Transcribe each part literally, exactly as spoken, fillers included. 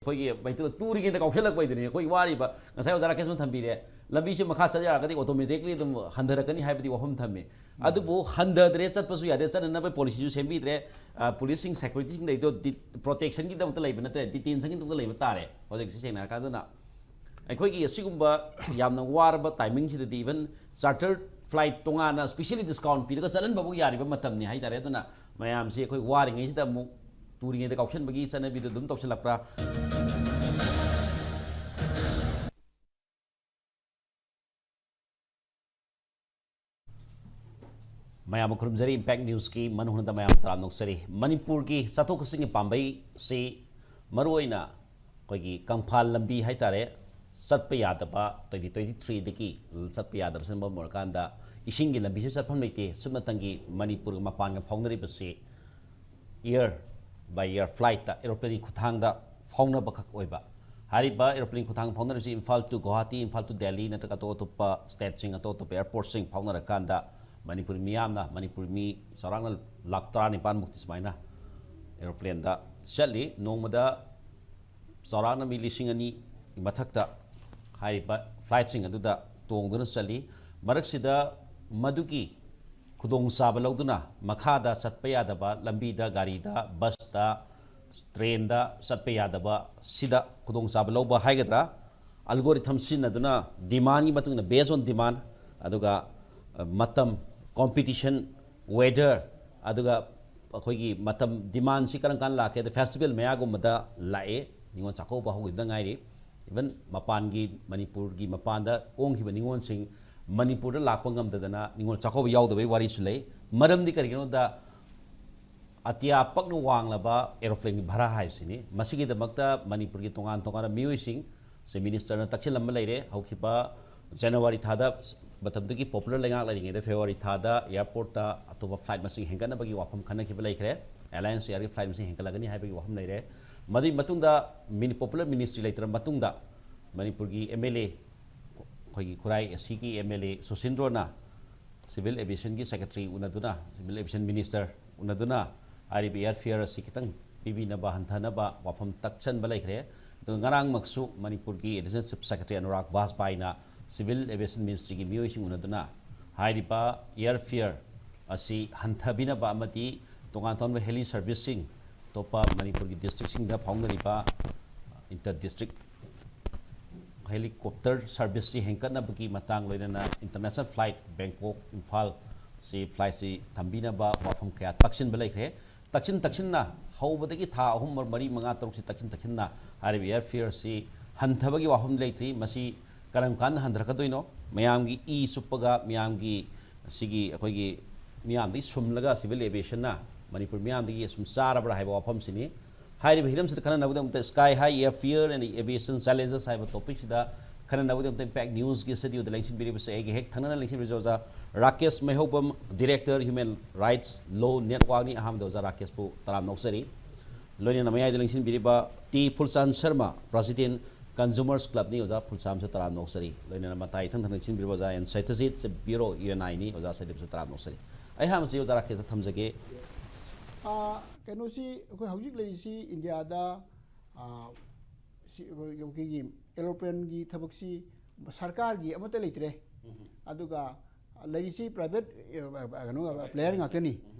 ꯑꯩꯈꯣꯏꯒꯤ ꯃꯩꯇꯩ ꯇꯨꯔꯤꯉꯩꯗ ꯀꯥꯎꯁꯜꯂꯛꯄꯩꯗꯨꯅꯤ ꯑꯩꯈꯣꯏ ꯋꯥꯔꯤꯕ꯫ ꯉꯁꯥꯏ ꯑꯣꯖꯥ ꯔꯥꯀꯦꯁꯅ ꯊꯝꯕꯤꯔꯦ, ꯂꯝꯕꯤꯁꯤ ꯃꯈꯥ ꯆꯠ ꯌꯥꯔꯒꯗꯤ automatically ꯑꯗꯨꯝ ꯍꯟꯊꯔꯛꯀꯅꯤ ꯍꯥꯏꯕꯗꯤ ꯋꯥꯐꯝ ꯊꯝꯃꯤ꯫ ꯑꯗꯨꯕꯨ ꯍꯟꯊꯗ꯭ꯔꯦ, ꯆꯠꯄꯁꯨ ꯌꯥꯗ꯭ꯔꯦ, ꯆꯠꯅꯅꯕ policyꯁꯨ ꯁꯦꯝꯕꯤꯗ꯭ꯔꯦ꯫ ꯑ, policeꯁꯤꯡ, securityꯁꯤꯡ ꯂꯩꯗꯣ ꯗꯤ-, protectionꯒꯤꯗꯃꯛꯇ ꯂꯩꯕ ꯅꯠꯇ꯭ꯔꯦ, detectionꯒꯤꯗꯃꯛꯇ ꯂꯩꯕ ꯇꯥꯔꯦ ꯍꯧꯖꯤꯛꯁꯤ ꯁꯦꯡꯅ ꯍꯥꯏꯔꯀꯥꯟꯗ꯫ ꯑꯗꯨꯅ ꯑꯩꯈꯣꯏꯒꯤ ꯑꯁꯤꯒꯨꯝꯕ ꯌꯥꯝꯅ ꯋꯥꯔꯕ timingꯁꯤꯗꯗꯤ even charter flight ꯇꯣꯉꯥꯟꯅ specially discount ꯄꯤꯔꯒ ꯆꯠꯍꯟꯕꯕꯨ ꯌꯥꯔꯤꯕ ꯃꯇꯝꯅꯤ ꯍꯥꯏꯇꯥꯔꯦ꯫ ꯑꯗꯨꯅ ꯃꯌꯥꯝꯁꯤ ꯑꯩꯈꯣꯏ ꯋꯥꯔꯤꯉꯩꯁꯤꯗ ꯑꯃꯨꯛ ꯇꯨꯔꯤꯉꯩꯗ ꯀꯥꯎꯁꯟꯕꯒꯤ ꯆꯠꯅꯕꯤꯗꯨ ꯑꯗꯨꯝ ꯇꯧꯁꯤꯜꯂꯛꯄ꯭ꯔꯥ? ꯃꯌꯥꯝꯕꯨ ꯈꯨꯔꯨꯝꯖꯔꯤ꯫ Impact Newsꯀꯤ ꯃꯅꯨꯡꯗ ꯃꯌꯥꯝ ꯇꯔꯥꯝꯅ ꯑꯣꯛꯆꯔꯤ꯫ ꯃꯅꯤꯄꯨꯔꯒꯤ ꯆꯠꯊꯣꯛ ꯆꯠꯁꯤꯟꯒꯤ ꯄꯥꯝꯕꯩꯁꯤ ꯃꯔꯨꯑꯣꯏꯅ ꯑꯩꯈꯣꯏꯒꯤ ꯀꯪꯐꯥꯜ ꯂꯝꯕꯤ ꯍꯥꯏꯇꯥꯔꯦ, ꯆꯠꯄ ꯌꯥꯗꯕ, twenty twenty threeꯗꯒꯤ ꯆꯠꯄ ꯌꯥꯗꯕꯁꯤꯅ ꯃꯔꯝ ꯑꯣꯏꯔꯀꯥꯟꯗ ꯏꯁꯤꯡꯒꯤ ꯂꯝꯕꯤꯁꯨ ꯆꯠꯐꯝ ꯂꯩꯇꯦ꯫ ꯁꯨꯞꯅꯇꯪꯒꯤ ꯃꯅꯤꯄꯨꯔꯒ ꯃꯄꯥꯟꯒ ꯐꯥꯎꯅꯔꯤꯕꯁꯤ air by air flightꯇ, aeroplaneꯒꯤ ꯈꯨꯠꯊꯥꯡꯗ ꯐꯥꯎꯅꯕꯈꯛ ꯑꯣꯏꯕ꯫ ꯍꯥꯏꯔꯤꯕ aeroplane ꯈꯨꯠꯊꯥꯡꯗ ꯐꯥꯎꯅꯔꯤꯕꯁꯤ ꯏꯝꯐꯥꯜ to ꯒꯨꯋꯥꯍꯥꯇꯤ, ꯏꯝꯐꯥꯜ to ꯗꯦꯜꯂꯤ ꯅꯠꯇ꯭ꯔꯒ ꯑꯇꯣꯞ ꯑꯇꯣꯞꯄ stateꯁꯤꯡ, ꯑꯇꯣꯞ ꯑꯇꯣꯞꯄ airportꯁꯤꯡ ꯐꯥꯎꯅꯔꯀꯥꯟꯗ ꯃꯅꯤꯄꯨꯔ ꯃꯤꯌꯥꯝꯅ, ꯃꯅꯤꯄꯨꯔ ꯃꯤ ꯆꯥꯎꯔꯥꯛꯅ ꯂꯥꯈ ꯇꯔꯥꯅꯤꯄꯥꯟ ꯃꯨꯛꯇꯤ ꯁꯨꯃꯥꯏꯅ aeroplaneꯗ ꯆꯠꯂꯤ꯫ ꯅꯣꯡꯃꯗ ꯆꯥꯎꯔꯥꯛꯅ ꯃꯤ ꯂꯤꯁꯤꯡ ꯑꯅꯤ ꯃꯊꯛꯇ ꯍꯥꯏꯔꯤꯕ flightꯁꯤꯡ ꯑꯗꯨꯗ ꯇꯣꯡꯗꯨꯅ ꯆꯠꯂꯤ꯫ ꯃꯔꯛꯁꯤꯗ ꯃꯗꯨꯒꯤ ꯈꯨꯗꯣꯡꯆꯥꯕ ꯂꯧꯗꯨꯅ ꯃꯈꯥꯗ ꯆꯠꯄ ꯌꯥꯗꯕ, ꯂꯝꯕꯤꯗ, ꯒꯥꯔꯤꯗ, busꯇ, trainꯗ ꯆꯠꯄ ꯌꯥꯗꯕ ꯁꯤꯗ ꯈꯨꯗꯣꯡꯆꯥꯕ ꯂꯧꯕ ꯍꯥꯏꯒꯗ꯭ꯔꯥ, algorithm ꯁꯤꯖꯤꯟꯅꯗꯨꯅ demandꯒꯤ ꯃꯇꯨꯡ ꯏꯟꯅ, based on demand, ꯑꯗꯨꯒ, ꯑ, ꯃꯇꯝ, competition, weather, ꯑꯗꯨꯒ ꯑꯩꯈꯣꯏꯒꯤ ꯃꯇꯝ, demandꯁꯤ ꯀꯔꯝ ꯀꯥꯟꯗ ꯂꯥꯛꯀꯦ? ꯑꯗ festival ꯃꯌꯥꯒꯨꯝꯕꯗ ꯂꯥꯛꯑꯦ꯫ ꯅꯤꯉꯣꯜ ꯆꯥꯛꯀꯧꯕ ꯍꯧꯈꯤꯕꯗ ꯉꯥꯏꯔꯤ꯫ Even ꯃꯄꯥꯟꯒꯤ, ꯃꯅꯤꯄꯨꯔꯒꯤ ꯃꯄꯥꯟꯗ ꯑꯣꯡꯈꯤꯕ ꯅꯤꯉꯣꯜꯁꯤꯡ ꯃꯅꯤꯄꯨꯔꯗ ꯂꯥꯛꯄ ꯉꯝꯗꯗꯅ ꯅꯤꯉꯣꯜ ꯆꯥꯛꯀꯧꯕ ꯌꯥꯎꯗꯕꯒꯤ ꯋꯥꯔꯤꯁꯨ ꯂꯩ꯫ ꯃꯔꯝꯗꯤ ꯀꯔꯤꯒꯤꯅꯣꯗ, ꯑꯇꯤꯌꯥ ꯄꯛꯅ ꯋꯥꯡꯂꯕ aeroplaneꯒꯤ ꯚꯔꯥ ꯍꯥꯏꯕꯁꯤꯅꯤ꯫ ꯃꯁꯤꯒꯤꯗꯃꯛꯇ ꯃꯅꯤꯄꯨꯔꯒꯤ ꯇꯣꯉꯥꯟ ꯇꯣꯉꯥꯟꯕ ꯃꯤꯑꯣꯏꯁꯤꯡ ꯁꯤ minister ꯅ ꯇꯛꯁꯤꯜꯂꯝꯕ ꯂꯩꯔꯦ꯫ ꯍꯧꯈꯤꯕ January ꯊꯥꯗ, ꯃꯇꯝꯗꯨꯒꯤ popular ꯂꯩꯉꯥꯛ ꯂꯩꯔꯤꯉꯩꯗ February ꯊꯥꯗ airport ꯇ ꯑꯇꯣꯞꯄ flight ꯃꯁꯤꯡ ꯍꯦꯟꯒꯠꯅꯕꯒꯤ ꯋꯥꯐꯝ ꯈꯟꯅꯈꯤꯕ ꯂꯩꯈ꯭ꯔꯦ꯫ Alliance Air ꯒꯤ flight ꯃꯁꯤꯡ ꯍꯦꯟꯒꯠꯂꯒꯅꯤ ꯍꯥꯏꯕꯒꯤ ꯋꯥꯐꯝ ꯂꯩꯔꯦ꯫ ꯃꯗꯨꯒꯤ ꯃꯇꯨꯡꯗ ꯃꯤꯅꯤ-, popular ministry ꯂꯩꯇ꯭ꯔꯕ ꯃꯇꯨꯡꯗ ꯃꯅꯤꯄꯨꯔꯒꯤ M L A, ꯑꯩꯈꯣꯏꯒꯤ ꯈꯨꯔꯥꯏ A C ꯒꯤ M L A ꯁꯨꯁꯤꯟꯗ꯭ꯔꯣꯅ civil aviation ꯒꯤ secretary ꯎꯅꯗꯨꯅ, civil aviation minister ꯎꯅꯗꯨꯅ ꯍꯥꯏꯔꯤꯕ air fare ꯑꯁꯤ ꯈꯤꯇꯪ ꯄꯤꯕꯤꯅꯕ, ꯍꯟꯊꯅꯕ ꯋꯥꯐꯝ ꯇꯛꯁꯟꯕ ꯂꯩꯈ꯭ꯔꯦ꯫ ꯑꯗꯨꯒ ꯉꯔꯥꯡꯃꯛꯁꯨ ꯃꯅꯤꯄꯨꯔꯒꯤ Additional Chief Secretary Anurag ꯕꯥꯖꯄꯥꯏꯅ Civil Aviation Ministryꯒꯤ ꯃꯤꯑꯣꯏꯁꯤꯡ ꯎꯅꯗꯨꯅ ꯍꯥꯏꯔꯤꯕ air fare ꯑꯁꯤ ꯍꯟꯊꯕꯤꯅꯕ ꯑꯃꯗꯤ ꯇꯣꯉꯥꯟ ꯇꯣꯉꯥꯟꯕ heli serviceꯁꯤꯡ ꯑꯇꯣꯞꯄ ꯃꯅꯤꯄꯨꯔꯒꯤ districtꯁꯤꯡꯗ ꯐꯥꯎꯅꯔꯤꯕ inter district helicopter serviceꯁꯤ ꯍꯦꯟꯒꯠꯅꯕꯒꯤ ꯃꯇꯥꯡ, ꯂꯣꯏꯅꯅ international flight ꯕꯦꯡꯀꯣꯛ ꯏꯝꯐꯥꯜ ꯁꯤ flightꯁꯤ ꯊꯝꯕꯤꯅꯕ ꯋꯥꯐꯝ ꯀꯌꯥ ꯇꯛꯁꯤꯟꯕ ꯂꯩꯈ꯭ꯔꯦ꯫ ꯇꯛꯁꯤꯟ ꯇꯛꯁꯤꯟꯅ ꯍꯧꯕꯗꯒꯤ ꯊꯥ ꯑꯍꯨꯝ, ꯃꯔꯤ, ꯃꯉꯥ, ꯇꯔꯨꯛꯁꯤ ꯇꯛꯁꯤꯟ ꯇꯛꯁꯤꯟꯅ ꯍꯥꯏꯔꯤꯕ air fareꯁꯤ ꯍꯟꯊꯕꯒꯤ ꯋꯥꯐꯝ ꯂꯩꯇ꯭ꯔꯤ꯫ ꯃꯁꯤ ꯀꯔꯝ ꯀꯥꯟꯗ ꯍꯟꯊꯔꯛꯀꯗꯣꯏꯅꯣ? ꯃꯌꯥꯝꯒꯤ ꯏ ꯆꯨꯞꯄꯒ, ꯃꯌꯥꯝꯒꯤ ꯁꯤꯒꯤ ꯑꯩꯈꯣꯏꯒꯤ ꯃꯤꯌꯥꯝꯗꯒꯤ ꯁꯨꯝꯂꯒ civil aviationꯅ ꯃꯅꯤꯄꯨꯔ ꯃꯤꯌꯥꯝꯗꯒꯤ ꯁꯨꯝ ꯆꯥꯔꯕ꯭ꯔꯥ ꯍꯥꯏꯕ ꯋꯥꯐꯝꯁꯤꯅꯤ꯫ ꯍꯥꯏꯔꯤꯕ ꯍꯤꯔꯝꯁꯤꯗ ꯈꯟꯅꯅꯕꯒꯤꯗꯃꯛꯇ Sky High Air Fare and Aviation Challenges ꯍꯥꯏꯕ topicꯁꯤꯗ ꯈꯟꯅꯅꯕꯒꯤꯗꯃꯛꯇ Impact Newsꯀꯤ studioꯗ ꯂꯦꯡꯁꯤꯟꯕꯤꯔꯤꯕꯁꯦ ꯑꯩꯒꯤ ꯍꯦꯛ ꯊꯪꯅꯅ ꯂꯦꯡꯁꯤꯟꯕꯤꯔꯤꯕ ꯑꯣꯖꯥ Rakesh ꯃꯩꯍꯧꯕꯝ, Director Human Rights Law Networkꯅꯤ꯫ ꯑꯍꯥꯟꯕꯗ ꯑꯣꯖꯥ ꯔꯥꯀꯦꯁꯄꯨ ꯇꯔꯥꯝꯅ ꯑꯣꯛꯆꯔꯤ꯫ ꯂꯣꯏꯅꯅ ꯃꯌꯥꯏꯗ ꯂꯦꯡꯁꯤꯟꯕꯤꯔꯤꯕ ꯇꯤ ꯐꯨꯜꯆꯥꯟ ꯁꯔꯃ, President Consumers Clubꯅꯤ꯫ ꯑꯣꯖꯥ ꯐꯨꯜꯆꯥꯟꯁꯨ ꯇꯔꯥꯝꯅ ꯑꯣꯛꯆꯔꯤ꯫ ꯂꯣꯏꯅꯅ ꯃꯇꯥꯏ ꯏꯊꯪ ꯊꯪꯅ ꯂꯦꯡꯁꯤꯟꯕꯤꯔꯤꯕ ꯑꯣꯖꯥ ꯑꯦꯟ ꯁꯩꯇꯖꯤꯠ, Bureau UNIꯅꯤ꯫ ꯑꯣꯖꯥ ꯁꯩꯇꯖꯤꯠꯁꯨ ꯇꯔꯥꯝꯅ ꯑꯣꯛꯆꯔꯤ꯫ ꯑꯩ ꯑꯍꯥꯟꯕꯁꯤ ꯑꯣꯖꯥ ꯔꯥꯀꯦꯁꯇ ꯊꯝꯖꯒꯦ꯫ ꯑꯥ, ꯀꯩꯅꯣꯁꯤ ꯑꯩꯈꯣꯏ ꯍꯧꯖꯤꯛ ꯂꯩꯔꯤꯁꯤ ꯏꯟꯗꯤꯌꯥꯗ, ꯑꯥ, ꯁꯤ ꯑꯩꯈꯣꯏ, ꯑꯩꯈꯣꯏꯒꯤ aeroplanegꯤ ꯊꯕꯛꯁꯤ ꯁꯔꯀꯥꯔꯒꯤ ꯑꯃꯠꯇ ꯂꯩꯇ꯭ꯔꯦ꯫ ꯑꯗꯨꯒ ꯂꯩꯔꯤꯁꯤ private, ꯑꯦ, ꯀꯩꯅꯣ, player ꯉꯥꯛꯇꯅꯤ꯫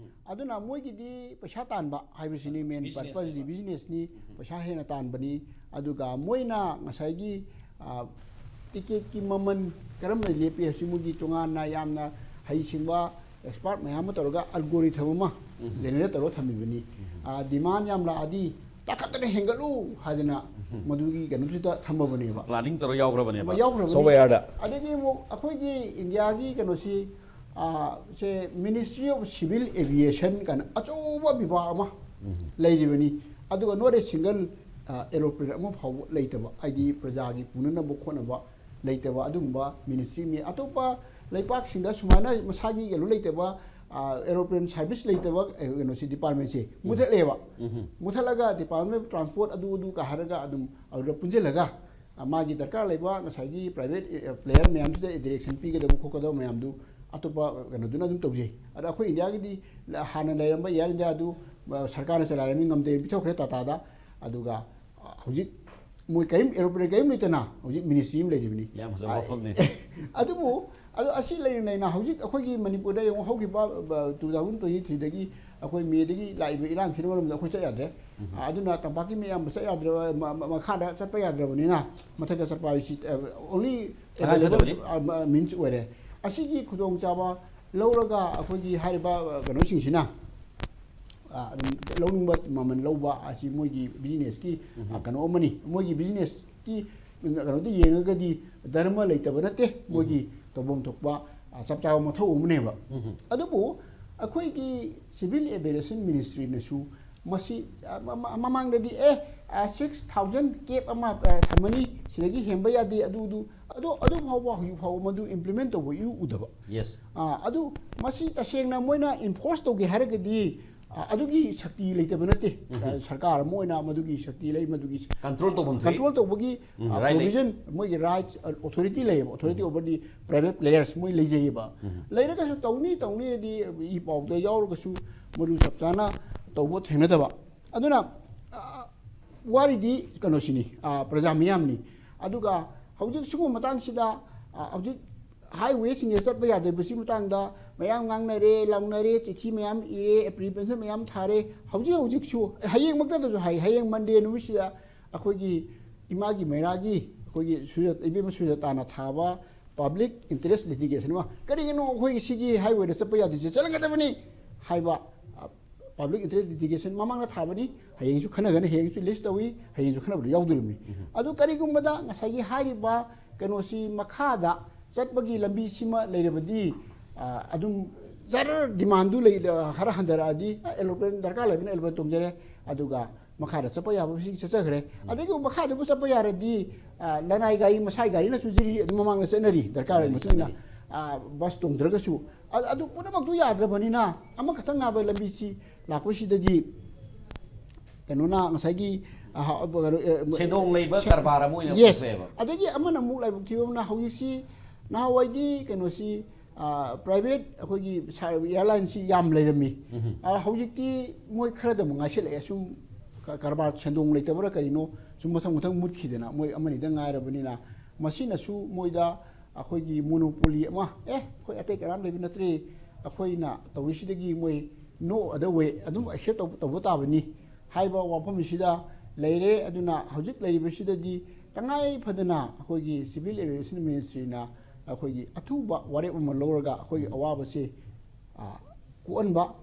ꯑꯗꯨꯅ ꯃꯣꯏꯒꯤꯗꯤ ꯄꯩꯁꯥ ꯇꯥꯟꯕ ꯍꯥꯏꯕꯁꯤꯅꯤ main purposeꯗꯤ, businessꯅꯤ, ꯄꯩꯁꯥ ꯍꯦꯟꯅ ꯇꯥꯟꯕꯅꯤ꯫ ꯑꯗꯨꯒ ꯃꯣꯏꯅ ꯉꯁꯥꯏꯒꯤ, ꯑ, ticketꯀꯤ ꯃꯃꯜ ꯀꯔꯝꯅ ꯂꯦꯞꯄꯤ ꯍꯥꯏꯕꯁꯤ ꯃꯣꯏꯒꯤ ꯇꯣꯉꯥꯟꯅ ꯌꯥꯝꯅ ꯍꯩꯁꯤꯡꯕ expert ꯃꯌꯥꯝ ꯑꯃ ꯇꯧꯔꯒ algorithm ꯑꯃ generate ꯇꯧꯔꯒ ꯊꯝꯃꯤꯕꯅꯤ꯫ ꯑ, demand ꯌꯥꯝ ꯂꯥꯛꯑꯗꯤ ꯇꯥꯈꯠꯇꯅ ꯍꯦꯟꯒꯠꯂꯨ ꯍꯥꯏꯗꯅ ꯃꯗꯨꯒꯤ ꯀꯩꯅꯣꯁꯤꯗ ꯊꯝꯃꯕꯅꯦꯕ꯫ Planning ꯇꯧꯔ ꯌꯥꯎꯈ꯭ꯔꯕꯅꯦꯕ, ꯌꯥꯎꯈ꯭ꯔꯕꯅꯤ꯫ Softwareꯗ꯫ ꯑꯗꯒꯤ ꯑꯃꯨꯛ ꯑꯩꯈꯣꯏꯒꯤ ꯏꯟꯗꯤꯌꯥꯒꯤ ꯀꯩꯅꯣꯁꯤ, ꯑ, ꯁꯦ Ministry of Civil Aviation ꯀꯥꯏꯅ ꯑꯆꯧꯕ ꯕꯤꯚꯥꯒ ꯑꯃ ꯂꯩꯔꯤꯕꯅꯤ꯫ ꯑꯗꯨꯒ not a single, ꯑ, aeroplane ꯑꯃ ꯐꯥꯎꯕ ꯂꯩꯇꯕ, ꯍꯥꯏꯗꯤ ꯄ꯭ꯔꯖꯥꯒꯤ ꯄꯨꯅꯅꯕ ꯈꯣꯠꯅꯕ ꯂꯩꯇꯕ ꯑꯗꯨꯒꯨꯝꯕ ministry ꯑꯃꯅꯤ꯫ ꯑꯇꯣꯞꯄ ꯂꯩꯄꯥꯛꯁꯤꯡꯗ ꯁꯨꯃꯥꯏꯅ ꯃꯁꯥꯒꯤ ꯀꯩꯅꯣ ꯂꯩꯇꯕ, ꯑ, aeroplane service ꯂꯩꯇꯕ, ꯑ, ꯀꯩꯅꯣꯁꯤ departmentꯁꯦ ꯃꯨꯊꯠꯂꯦꯕ꯫ ꯃꯨꯊꯠꯂꯒ Department of Transport ꯑꯗꯨ ꯑꯗꯨ ꯀꯥ ꯍꯥꯏꯔꯒ ꯑꯗꯨꯝ ꯑꯗꯨꯗ ꯄꯨꯟꯁꯤꯜꯂꯒ, ꯑ, ꯃꯥꯒꯤ ꯗꯔꯀꯥꯔ ꯂꯩꯕ ꯉꯁꯥꯏꯒꯤ private, ꯑ, player ꯃꯌꯥꯝꯁꯤꯗ direction ꯄꯤꯒꯗꯕ ꯈꯣꯠꯀꯗꯕ ꯃꯌꯥꯝꯗꯨ ꯑꯇꯣꯞꯄ ꯀꯩꯅꯣꯗꯨꯅ ꯑꯗꯨꯝ ꯇꯧꯖꯩ꯫ ꯑꯗ ꯑꯩꯈꯣꯏ ꯏꯟꯗꯤꯌꯥꯒꯤꯗꯤ ꯍꯥꯟꯅ ꯂꯩꯔꯝꯕ Air Indiaꯗꯨ ꯁꯔꯀꯥꯔꯅ ꯆꯂꯥꯏꯔꯝꯃꯤ ꯉꯝꯗꯦꯅ ꯄꯤꯊꯣꯛꯈ꯭ꯔꯦ ꯇꯥꯇꯥꯗ꯫ ꯑꯗꯨꯒ ꯍꯧꯖꯤꯛ ꯃꯣꯏ ꯀꯔꯤꯝ, ꯑꯦꯔꯣꯄ꯭ꯂꯦꯟ ꯀꯔꯤꯝ ꯂꯩꯇꯅ ꯍꯧꯖꯤꯛ ꯃꯤꯅꯤꯁꯇ꯭ꯔꯤ ꯑꯃ ꯂꯩꯔꯤꯕꯅꯤ꯫ ꯌꯥꯝ ꯐꯖꯕ ꯋꯥꯐꯝꯅꯤ꯫ ꯑꯗꯨꯕꯨ ꯑꯗꯨ ꯑꯁꯤ ꯂꯩꯅ ꯂꯩꯅ ꯍꯧꯖꯤꯛ ꯑꯩꯈꯣꯏꯒꯤ ꯃꯅꯤꯄꯨꯔꯗ ꯌꯦꯡꯉꯨ, ꯍꯧꯈꯤꯕ ꯇꯨ ꯊꯥꯎꯖꯟ ꯇ꯭ꯋꯦꯟꯇꯤ ꯊ꯭ꯔꯤꯗꯒꯤ ꯑꯩꯈꯣꯏ ꯃꯦꯗꯒꯤ ꯂꯥꯛꯏꯕ ꯏꯔꯥꯡꯁꯤꯅ ꯃꯔꯝꯗ ꯑꯩꯈꯣꯏ ꯆꯠ ꯌꯥꯗ꯭ꯔꯦ꯫ ꯑꯗꯨꯅ ꯇꯝꯄꯥꯛꯀꯤ ꯃꯤ ꯑꯌꯥꯝꯕ ꯆꯠ ꯌꯥꯗ꯭ꯔꯕ, ꯃ- ꯃ- ꯃꯈꯥꯗ ꯆꯠꯄ ꯌꯥꯗ꯭ꯔꯕꯅꯤꯅ ꯃꯊꯛꯇ ꯆꯠꯄ ꯍꯥꯏꯕꯁꯤ ꯑꯣꯟꯂꯤ ꯇꯉꯥꯏ ꯐꯗꯕꯅꯤ꯫ ꯃꯤꯟꯁ ꯑꯣꯏꯔꯦ꯫ ꯑꯁꯤꯒꯤ ꯈꯨꯗꯣꯡꯆꯥꯕ ꯂꯧꯔꯒ ꯑꯩꯈꯣꯏꯒꯤ ꯍꯥꯏꯔꯤꯕ ꯀꯩꯅꯣꯁꯤꯡꯁꯤꯅ ꯑꯗꯨꯝ ꯂꯧꯅꯤꯡꯕ ꯃꯃꯜ ꯂꯧꯕ ꯑꯁꯤ ꯃꯣꯏꯒꯤ ꯕꯤꯖꯤꯅꯦꯁꯀꯤ ꯀꯩꯅꯣ ꯑꯃꯅꯤ꯫ ꯃꯣꯏꯒꯤ ꯕꯤꯖꯤꯅꯦꯁꯀꯤ ꯀꯩꯅꯣꯗ ꯌꯦꯡꯉꯒꯗꯤ ꯙꯔꯃ ꯂꯩꯇꯕ ꯅꯠꯇꯦ꯫ ꯃꯣꯏꯒꯤ ꯇꯧꯐꯝ ꯊꯣꯛꯄ ꯆꯞ ꯆꯥꯕ ꯃꯊꯧ ꯑꯃꯅꯦꯕ꯫ ꯑꯗꯨꯕꯨ ꯑꯩꯈꯣꯏꯒꯤ ꯁꯤꯚꯤꯜ ꯑꯦꯚꯤꯌꯦꯁꯟ ꯃꯤꯅꯤꯁꯇ꯭ꯔꯤꯅꯁꯨ ꯃꯁꯤ ꯃꯃꯥꯡꯗꯗꯤ ꯑꯦ ꯁꯤꯛꯁ ꯊꯥꯎꯖꯟ ꯀꯦꯞ ꯑꯃ ꯊꯝꯃꯅꯤ, ꯁꯤꯗꯒꯤ ꯍꯦꯟꯕ ꯌꯥꯗꯦ, ꯑꯗꯨꯗꯨ ꯑꯗꯣ ꯑꯗꯨ ꯐꯥꯎꯕ ꯍꯧꯖꯤꯛ ꯐꯥꯎꯕ ꯃꯗꯨ ꯏꯝꯄ꯭ꯂꯤꯃꯦꯟ ꯇꯧꯕ ꯏꯎ ꯎꯗꯕ꯫ ꯌꯦꯁ꯫ ꯑꯗꯨ ꯃꯁꯤ ꯇꯁꯦꯡꯅ ꯃꯣꯏꯅ ꯏꯟꯐꯣꯔꯁ ꯇꯧꯒꯦ ꯍꯥꯏꯔꯒꯗꯤ ꯑꯗꯨꯒꯤ ꯁꯛꯇꯤ ꯂꯩꯇꯕ ꯅꯠꯇꯦ꯫ ꯁꯔꯀꯥꯔ ꯑꯃ ꯑꯣꯏꯅ ꯃꯗꯨꯒꯤ ꯁꯛꯇꯤ ꯂꯩ, ꯃꯗꯨꯒꯤ ꯀꯟꯇ꯭ꯔꯣꯜ ꯇꯧꯐꯝ ꯊꯣꯛꯏ꯫ ꯀꯟꯇ꯭ꯔꯣꯜ ꯇꯧꯕꯒꯤ ꯎꯝ, ꯔꯥꯏꯠ ꯂꯩ꯫ ꯄ꯭ꯔꯣꯚꯤꯖꯟ, ꯃꯣꯏꯒꯤ ꯔꯥꯏꯠꯁ ꯑꯣꯊꯣꯔꯤꯇꯤ ꯂꯩꯌꯦꯕ꯫ ꯑꯣꯊꯣꯔꯤꯇꯤ ꯑꯣꯚꯔ ꯗꯤ ꯄ꯭ꯔꯥꯏꯚꯦꯠ ꯄ꯭ꯂꯦꯌꯔꯁ ꯃꯣꯏ ꯂꯩꯖꯩꯌꯦꯕ꯫ ꯂꯩꯔꯒꯁꯨ ꯇꯧꯅꯤ ꯇꯧꯅꯤꯗꯤ ꯏ ꯄꯥꯎꯗ ꯌꯥꯎꯔꯒꯁꯨ ꯃꯗꯨ ꯆꯞ ꯆꯥꯅ ꯇꯧꯕ ꯊꯦꯡꯅꯗꯕ꯫ ꯑꯗꯨꯅ ꯋꯥꯔꯤꯗꯤ ꯀꯩꯅꯣꯁꯤꯅꯤ, ꯄ꯭ꯔꯖꯥ ꯃꯤꯌꯥꯝꯅꯤ꯫ ꯑꯗꯨꯒ ꯍꯧꯖꯤꯛ ꯁꯤꯒꯨꯝꯕ ꯃꯇꯥꯡꯁꯤꯗ ꯍꯧꯖꯤꯛ ꯍꯥꯏꯋꯦꯁꯤꯡꯁꯦ ꯆꯠꯄ ꯌꯥꯗꯕꯁꯤ ꯃꯇꯥꯡꯗ ꯃꯌꯥꯝ ꯉꯥꯡꯅꯔꯦ, ꯂꯥꯎꯅꯔꯦ, ꯆꯤꯊꯤ ꯃꯌꯥꯝ ꯏꯔꯦ, ꯑꯦꯄ꯭ꯂꯤꯀꯦꯁꯟ ꯃꯌꯥꯝ ꯊꯥꯔꯦ꯫ ꯍꯧꯖꯤꯛ ꯍꯧꯖꯤꯛꯁꯨ ꯍꯌꯦꯡꯃꯛꯇꯗꯁꯨ ꯍꯥꯏ, ꯍꯌꯦꯡ ꯃꯟꯗꯦ ꯅꯨꯃꯤꯠꯁꯤꯗ ꯑꯩꯈꯣꯏꯒꯤ ꯏꯃꯥꯒꯤ ꯃꯩꯔꯥꯒꯤ ꯑꯩꯈꯣꯏꯒꯤ ꯁꯨꯖ-, ꯏꯕꯦꯝꯃ ꯁꯨꯖꯇꯥꯅ ꯊꯥꯕ ꯄꯕ꯭ꯂꯤꯛ ꯏꯟꯇꯔꯦꯁ ꯂꯤꯇꯤꯒꯦꯁꯟ ꯑꯃ, ꯀꯔꯤꯒꯤꯅꯣ ꯑꯩꯈꯣꯏꯒꯤ ꯁꯤꯒꯤ ꯍꯥꯏꯋꯦꯗ ꯆꯠꯄ ꯌꯥꯗ꯭ꯔꯤꯁꯦ? ꯆꯠꯍꯟꯒꯗꯕꯅꯤ ꯍꯥꯏꯕ ꯄꯕ꯭ꯂꯤꯛ ꯏꯟꯇꯔꯦꯁ ꯂꯤꯇꯤꯒꯦꯁꯟ ꯃꯃꯥꯡꯗ ꯊꯥꯕꯅꯤ, ꯍꯌꯦꯡꯁꯨ ꯈꯟꯅꯒꯅꯤ, ꯍꯌꯦꯡꯁꯨ ꯂꯤꯁ ꯇꯧꯏ, ꯍꯌꯦꯡꯁꯨ ꯈꯟꯅꯕꯗ ꯌꯥꯎꯗꯣꯔꯤꯕꯅꯤ꯫ ꯑꯗꯨ ꯀꯔꯤꯒꯨꯝꯕꯗ ꯉꯁꯥꯏꯒꯤ ꯍꯥꯏꯔꯤꯕ ꯀꯩꯅꯣꯁꯤ ꯃꯈꯥꯗ ꯆꯠꯄꯒꯤ ꯂꯝꯕꯤꯁꯤꯃ ꯂꯩꯔꯕꯗꯤ ꯑꯗꯨꯝ ꯖꯔ ꯗꯤꯃꯥꯟꯗꯨ ꯂꯩ, ꯈꯔ ꯍꯟꯊꯔꯛꯑꯗꯤ ꯑꯦꯔꯣꯄ꯭ꯂꯦꯟ ꯗꯔꯀꯥꯔ ꯂꯩꯕꯅ ꯑꯦꯔꯣꯄ꯭ꯂꯦꯟ ꯇꯣꯡꯖꯔꯦ꯫ ꯑꯗꯨꯒ ꯃꯈꯥꯗ ꯆꯠꯄ ꯌꯥꯕꯁꯤꯡ ꯆꯠꯆꯈ꯭ꯔꯦ꯫ ꯑꯗꯒꯤ ꯃꯈꯥꯗꯕꯨ ꯆꯠꯄ ꯌꯥꯔꯗꯤ ꯂꯅꯥꯏ ꯒꯥꯔꯤ, ꯃꯁꯥꯒꯤ ꯒꯥꯔꯤꯅꯁꯨ ꯖꯤꯔꯤ ꯑꯗꯨꯝ ꯃꯃꯥꯡꯗ ꯆꯠꯅꯔꯤ, ꯗꯔꯀꯥꯔ ꯑꯣꯏꯕ ꯃꯇꯨꯡ ꯏꯟꯅ ꯕꯁ ꯇꯣꯡꯗ꯭ꯔꯒꯁꯨ꯫ ꯑꯗꯨ ꯄꯨꯝꯅꯃꯛꯇꯨ ꯌꯥꯗ꯭ꯔꯕꯅꯤꯅ ꯑꯃꯈꯛꯇꯪ ꯉꯥꯏꯕ ꯂꯝꯕꯤꯁꯤ ꯂꯥꯛꯄꯁꯤꯗꯗꯤ ꯀꯩꯅꯣꯅ ꯉꯁꯥꯏꯒꯤ ꯁꯦꯟꯗꯣꯡ ꯂꯩꯕ ꯀꯔꯕꯥꯔ ꯑꯃ ꯑꯣꯏꯅ ꯌꯦꯁ꯫ ꯑꯣꯏꯊꯣꯛꯑꯦꯕ꯫ ꯑꯗꯒꯤ ꯑꯃꯅ ꯑꯃꯨꯛ ꯂꯥꯏꯕꯛ ꯊꯤꯕ ꯑꯃꯅ ꯍꯧꯖꯤꯛꯁꯤ, ꯅꯍꯥꯟꯋꯥꯏꯗꯤ ꯀꯩꯅꯣꯁꯤ ꯄ꯭ꯔꯥꯏꯚꯦꯠ ꯑꯩꯈꯣꯏꯒꯤ ꯑꯦꯌꯥꯔꯂꯥꯏꯟꯁꯤ ꯌꯥꯝ ꯂꯩꯔꯝꯃꯤ꯫ ꯑ, ꯍꯧꯖꯤꯛꯇꯤ ꯃꯣꯏ ꯈꯔꯗ ꯑꯃꯨꯛ ꯉꯥꯏꯁꯤꯜꯂꯛꯑꯦ꯫ ꯁꯨꯝ ꯀ- ꯀꯔꯕꯥꯔ ꯁꯦꯟꯗꯣꯡ ꯂꯩꯇꯕ꯭ꯔꯥ ꯀꯔꯤꯅꯣ, ꯁꯨꯝ ꯃꯊꯪ ꯃꯊꯪ ꯃꯨꯠꯈꯤꯗꯅ ꯃꯣꯏ ꯑꯃꯅꯤꯗ ꯉꯥꯏꯔꯕꯅꯤꯅ, ꯃꯁꯤꯅꯁꯨ ꯃꯣꯏꯗ ꯑꯩꯈꯣꯏꯒꯤ ꯃꯣꯅꯣꯄꯣꯂꯤ ꯑꯃ, "ꯑꯦ, ꯑꯩꯈꯣꯏ ꯑꯇꯩ ꯀꯅꯥꯝ ꯂꯩꯕ ꯅꯠꯇ꯭ꯔꯦ, ꯑꯩꯈꯣꯏꯅ ꯇꯧꯔꯤꯁꯤꯗꯒꯤ ꯃꯣꯏ no other way ꯑꯗꯨꯝ accept ꯇꯧꯕ ꯇꯥꯕꯅꯤ" ꯍꯥꯏꯕ ꯋꯥꯐꯝꯁꯤꯗ ꯂꯩꯔꯦ꯫ ꯑꯗꯨꯅ ꯍꯧꯖꯤꯛ ꯂꯩꯔꯤꯕꯁꯤꯗꯗꯤ ꯇꯉꯥꯏ ꯐꯗꯅ ꯑꯩꯈꯣꯏꯒꯤ Civil Aviation Ministryꯅ ꯑꯩꯈꯣꯏꯒꯤ ꯑꯊꯨꯕ ꯋꯥꯔꯦꯞ ꯑꯃ ꯂꯧꯔꯒ ꯑꯩꯈꯣꯏꯒꯤ ꯑꯋꯥꯕꯁꯦ, ꯑ, ꯀꯣꯛꯍꯟꯕ,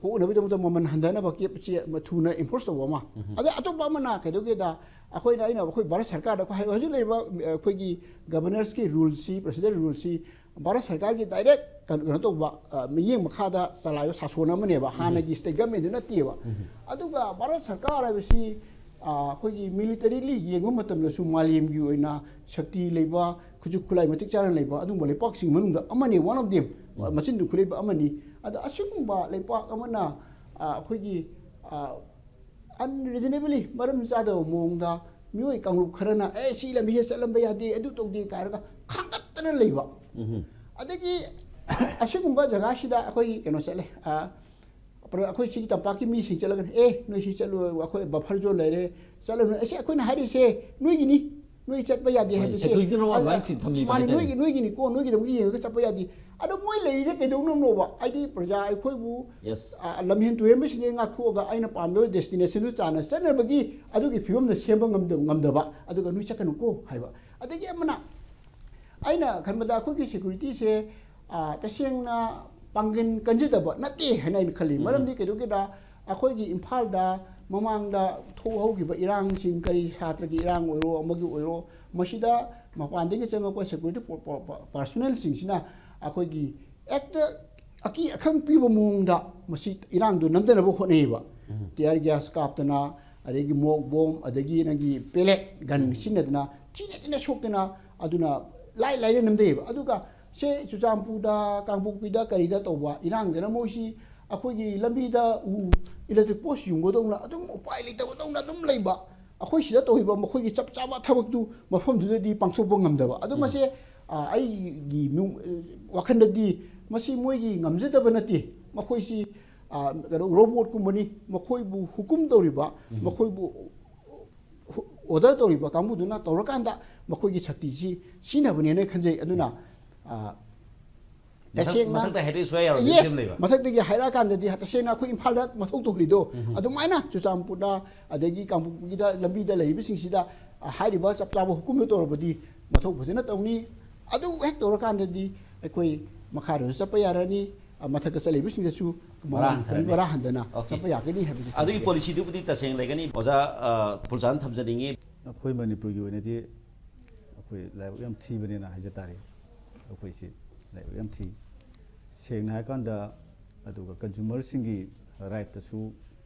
ꯀꯣꯛꯅꯕꯒꯤꯗꯃꯛꯇ ꯃꯃꯜ ꯍꯟꯊꯅꯕ ꯀꯦꯞꯁꯦ ꯊꯨꯅ enforce ꯇꯧꯕ ꯑꯃ꯫ ꯑꯗ ꯑꯇꯣꯞꯄ ꯑꯃꯅ ꯀꯩꯗꯧꯒꯦꯗ, ꯑꯩꯈꯣꯏꯅ, ꯑꯩꯅ ꯑꯩꯈꯣꯏ ꯚꯥꯔꯠ ꯁꯔꯀꯥꯔꯗ ꯑꯩꯈꯣꯏ ꯍꯧꯖꯤꯛ ꯂꯩꯔꯤꯕ, ꯑ, ꯑꯩꯈꯣꯏꯒꯤ Governorꯁꯀꯤ ruleꯁꯤ, President ruleꯁꯤ ꯚꯥꯔꯠ ꯁꯔꯀꯥꯔꯒꯤ direct ꯀꯩꯅꯣ, ꯀꯩꯅꯣ ꯇꯧꯕ, ꯑ, ꯃꯤꯠꯌꯦꯡ ꯃꯈꯥꯗ ꯆꯂꯥꯏꯕ ꯁꯥꯁꯣꯟ ꯑꯃꯅꯦꯕ, ꯍꯥꯟꯅꯒꯤ state governmentꯗꯨ ꯅꯠꯇꯦꯕ꯫ ꯑꯗꯨꯒ ꯚꯥꯔꯠ ꯁꯔꯀꯥꯔ ꯍꯥꯏꯕꯁꯤ, ꯑ, ꯑꯩꯈꯣꯏꯒꯤ militarily ꯌꯦꯡꯕ ꯃꯇꯝꯗꯁꯨ ꯃꯥꯂꯦꯝꯒꯤ ꯑꯣꯏꯅ ꯁꯛꯇꯤ ꯂꯩꯕ, ꯈꯨꯠꯁꯨ ꯈꯨꯠꯂꯥꯏ ꯃꯇꯤꯛ ꯆꯥꯅ ꯂꯩꯕ ꯑꯗꯨꯒꯨꯝꯕ ꯂꯩꯄꯥꯛꯁꯤꯡꯒꯤ ꯃꯅꯨꯡꯗ ꯑꯃꯅꯤ, one of them, ꯃꯆꯤꯟ ꯇꯨꯝ ꯈꯨꯠ ꯂꯩꯕ ꯑꯃꯅꯤ꯫ ꯑꯗ ꯑꯁꯤꯒꯨꯝꯕ ꯂꯩꯄꯥꯛ ꯑꯃꯅ, ꯑ, ꯑꯩꯈꯣꯏꯒꯤ, ꯑ, unreasonably, ꯃꯔꯝ ꯆꯥꯗꯕ ꯃꯑꯣꯡꯗ ꯃꯤꯑꯣꯏ ꯀꯥꯡꯂꯨꯞ ꯈꯔꯅ, "ꯑꯦ, ꯁꯤ ꯂꯝꯕꯤꯁꯦ ꯆꯠꯂꯝꯕ ꯌꯥꯗꯦ, ꯑꯗꯨ ꯇꯧꯗꯦ" ꯀꯥꯏꯔꯒ ꯈꯥꯡꯒꯠꯇꯅ ꯂꯩꯕ꯫ ꯑꯗꯒꯤ ꯑꯁꯤꯒꯨꯝꯕ ꯖꯒꯥꯁꯤꯗ ꯑꯩꯈꯣꯏ ꯀꯩꯅꯣ ꯆꯠꯂꯦ, ꯑ, ꯑꯩꯈꯣꯏ ꯁꯤꯒꯤ ꯇꯝꯄꯥꯛꯀꯤ ꯃꯤꯁꯤꯡ ꯆꯠꯂꯒꯅ, "ꯑꯦ, ꯅꯣꯏ ꯁꯤ ꯆꯠꯂꯨ, ꯑꯩꯈꯣꯏ buffer zone ꯂꯩꯔꯦ, ꯆꯠꯂꯨꯅꯨ"꯫ ꯑꯁꯤ ꯑꯩꯈꯣꯏꯅ ꯍꯥꯏꯔꯤꯁꯦ ꯅꯣꯏꯒꯤꯅꯤ, ꯅꯣꯏ ꯆꯠꯄ ꯌꯥꯗꯦ ꯍꯥꯏꯕꯁꯦ꯫ Securityꯅ ꯋꯥ ꯑ, ꯂꯣꯏ ꯊꯝꯕꯤꯕ ꯃꯥꯅꯤ, ꯍꯥꯏꯇꯥꯔꯦ꯫ ꯅꯣꯏꯒꯤ, ꯅꯣꯏꯒꯤꯅꯤꯀꯣ, ꯅꯣꯏꯒꯤꯗꯃꯛꯇ ꯌꯦꯡꯉꯒ ꯆꯠꯄ ꯌꯥꯗꯦ꯫ ꯑꯗꯣ ꯃꯣꯏ ꯂꯩꯔꯤꯁꯦ ꯀꯩꯗꯧꯅꯕꯅꯣꯕ? ꯍꯥꯏꯗꯤ ꯄ꯭ꯔꯖꯥ ꯑꯩꯈꯣꯏꯕꯨ, Yes꯫ ꯑ, ꯂꯝꯍꯦꯟ ꯇꯨꯍꯦꯟꯕꯁꯤꯗꯒꯤ ꯉꯥꯛꯊꯣꯛꯑꯒ ꯑꯩꯅ ꯄꯥꯝꯖꯕ destinationꯗꯨ ꯆꯥꯅ ꯆꯠꯅꯕꯒꯤ ꯑꯗꯨꯒꯤ ꯐꯤꯕꯝꯗ ꯁꯦꯝꯕ ꯉꯝꯗꯕ, ꯉꯝꯗꯕ, ꯑꯗꯨꯒ "ꯅꯣꯏ ꯆꯠꯀꯅꯨꯀꯣ" ꯍꯥꯏꯕ꯫ ꯑꯗꯒꯤ ꯑꯃꯅ, ꯑꯩꯅ ꯈꯟꯕꯗ ꯑꯩꯈꯣꯏꯒꯤ securityꯁꯦ, ꯑ, ꯇꯁꯦꯡꯅ ꯄꯥꯡꯒꯜ ꯀꯟꯖꯗꯕ ꯅꯠꯇꯦ ꯍꯥꯏꯅ ꯑꯩꯅ ꯈꯜꯂꯤ꯫ ꯎꯝ꯫ ꯃꯔꯝꯗꯤ ꯀꯩꯗꯧꯒꯦꯗ, ꯑꯩꯈꯣꯏꯒꯤ ꯏꯝꯐꯥꯜꯗ ꯃꯃꯥꯡꯗ ꯊꯣꯛꯍꯧꯈꯤꯕ ꯏꯔꯥꯡꯁꯤꯡ, ꯀꯔꯤ ꯁꯥꯇ꯭ꯔꯒꯤ ꯏꯔꯥꯡ ꯑꯣꯏꯔꯣ, ꯑꯃꯒꯤ ꯑꯣꯏꯔꯣ, ꯃꯁꯤꯗ ꯃꯄꯥꯟꯗꯒꯤ ꯆꯪꯉꯛꯄ security ꯄꯣ-, ꯄꯣ-, ꯄꯣ-, personnelꯁꯤꯡꯁꯤꯅ ꯑꯩꯈꯣꯏꯒꯤ ꯍꯦꯛꯇ ꯑꯀꯤ ꯑꯈꯪ ꯄꯤꯕ ꯃꯑꯣꯡꯗ ꯃꯁꯤ ꯏꯔꯥꯡꯗꯨ ꯅꯝꯊꯅꯕ ꯍꯣꯠꯅꯩꯌꯦꯕ꯫ ꯎꯝ꯫ Tear gas ꯀꯥꯞꯇꯅ, ꯑꯗꯒꯤ mock bomb, ꯑꯗꯒꯤ ꯅꯪꯒꯤ pellet gun ꯎꯝ꯫ ꯁꯤꯖꯤꯟꯅꯗꯅ ꯊꯤꯅ ꯊꯤꯅ ꯁꯣꯛꯇꯅ, ꯑꯗꯨꯅ ꯂꯥꯏ ꯂꯥꯏꯅ ꯅꯝꯊꯩꯌꯦꯕ꯫ ꯑꯗꯨꯒ ꯁꯦ ꯆꯨꯔꯆꯥꯟꯄꯨꯔꯗ, ꯀꯥꯡꯄꯣꯛꯄꯤꯗ, ꯀꯔꯤꯗ ꯇꯧꯕ ꯏꯔꯥꯡꯗꯅ ꯃꯣꯏꯁꯤ ꯑꯩꯈꯣꯏꯒꯤ ꯂꯝꯕꯤꯗ ꯎ electric post ꯌꯨꯡꯕꯗꯧꯅ ꯑꯗꯨꯝ ꯎꯄꯥꯏ ꯂꯩꯇꯕꯗꯧꯅ ꯑꯗꯨꯝ ꯂꯩꯕ꯫ ꯑꯩꯈꯣꯏ ꯁꯤꯗ ꯇꯧꯔꯤꯕ ꯃꯈꯣꯏꯒꯤ ꯆꯞ ꯆꯥꯕ ꯊꯕꯛꯇꯨ ꯃꯐꯝꯗꯨꯗꯗꯤ ꯄꯥꯡꯊꯣꯛꯄ ꯉꯝꯗꯕ꯫ ꯑꯗꯨ ꯎꯝ꯫ ꯃꯁꯦ ꯑ, ꯑꯩꯒꯤ ꯃꯤꯎ-, ꯋꯥꯈꯜꯗꯗꯤ ꯃꯁꯤ ꯃꯣꯏꯒꯤ ꯉꯝꯖꯗꯕ ꯅꯠꯇꯦ꯫ ꯃꯈꯣꯏꯁꯤ, ꯑ, ꯀꯩꯅꯣ, ꯔꯣꯕꯣꯠꯀꯨꯝꯕꯅꯤ꯫ ꯃꯈꯣꯏꯕꯨ ꯍꯨꯀꯨꯝ ꯇꯧꯔꯤꯕ, ꯃꯈꯣꯏꯕꯨ ꯍꯨ-, ꯑꯣꯔꯗꯔ ꯇꯧꯔꯤꯕ ꯀꯥꯡꯕꯨꯗꯨꯅ ꯇꯧꯔꯀꯥꯟꯗ ꯃꯈꯣꯏꯒꯤ ꯁꯛꯇꯤꯁꯤ ꯁꯤꯖꯤꯟꯅꯕꯅꯦꯅ ꯈꯟꯖꯩ꯫ ꯑꯗꯨꯅ, ꯑ, ꯃꯊꯛ-, ꯇꯁꯦꯡꯅ, ꯃꯊꯛꯇ ꯍꯥꯏꯔꯛꯏ ꯁꯨꯡꯌꯥ ꯌꯥꯔꯣꯏꯗꯣꯏ ꯌꯦꯁ, ꯐꯤꯕꯝ ꯂꯩꯕ꯫ ꯃꯊꯛꯇꯒꯤ ꯍꯥꯏꯔꯛꯑꯀꯥꯟꯗꯗꯤ ꯇꯁꯦꯡꯅ ꯑꯩꯈꯣꯏ ꯏꯝꯐꯥꯜꯗ ꯃꯊꯧ ꯇꯧꯔꯤꯗꯣ, ꯑꯗꯨꯃꯥꯏꯅ ꯆꯨꯔꯆꯥꯟꯄꯨꯔꯗ ꯑꯗꯒꯤ ꯀꯥꯡꯄꯣꯛꯄꯤꯒꯤꯗ ꯂꯝꯕꯤꯗ ꯂꯩꯔꯤꯕꯁꯤꯡꯁꯤꯗ, ꯑ, ꯍꯥꯏꯔꯤꯕ ꯆꯞ ꯆꯥꯕ ꯍꯨꯀꯨꯝꯗꯨ ꯇꯧꯔꯕꯗꯤ ꯃꯊꯧ ꯐꯖꯅ ꯇꯧꯅꯤ꯫ ꯑꯗꯨ ꯍꯦꯛ ꯇꯧꯔꯀꯥꯟꯗꯗꯤ ꯑꯩꯈꯣꯏ ꯃꯈꯥꯗꯁꯨ ꯆꯠꯄ ꯌꯥꯔꯅꯤ, ꯑ, ꯃꯊꯛꯇ ꯆꯠꯂꯤꯕꯁꯤꯡꯗꯁꯨ ꯃꯔꯥ ꯍꯟꯊꯔꯅꯤ꯫ ꯃꯔꯥ ꯍꯟꯗꯅ ꯑꯣꯀꯦ꯫ ꯆꯠꯄ ꯌꯥꯒꯅꯤ ꯍꯥꯏꯕꯁꯤ ꯑꯗꯨꯒꯤ ꯊꯝꯖꯒꯦ꯫ ꯄꯣꯂꯤꯁꯤꯗꯨꯕꯨꯗꯤ ꯇꯁꯦꯡꯅ ꯂꯩꯒꯅꯤ꯫ ꯑꯣꯖꯥ, ꯑ, ꯐꯨꯜꯆꯥꯟ ꯊꯝꯖꯅꯤꯡꯉꯤ꯫ ꯑꯩꯈꯣꯏ ꯃꯅꯤꯄꯨꯔꯒꯤ ꯑꯣꯏꯅꯗꯤ ꯑꯩꯈꯣꯏ ꯂꯥꯏꯕꯛ ꯌꯥꯝ ꯊꯤꯕꯅꯦꯅ ꯍꯥꯏꯖ ꯇꯥꯔꯦ꯫ ꯑꯩꯈꯣꯏꯁꯤ ꯂꯥꯏꯕꯛ ꯌꯥꯝ ꯊꯤ꯫ ꯁꯦꯡꯅ ꯍꯥꯏꯔꯀꯥꯟꯗ, ꯑꯗꯨꯒ ꯀꯟꯖꯨꯃꯔꯁꯤꯡꯒꯤ ꯔꯥꯏꯠꯇꯁꯨ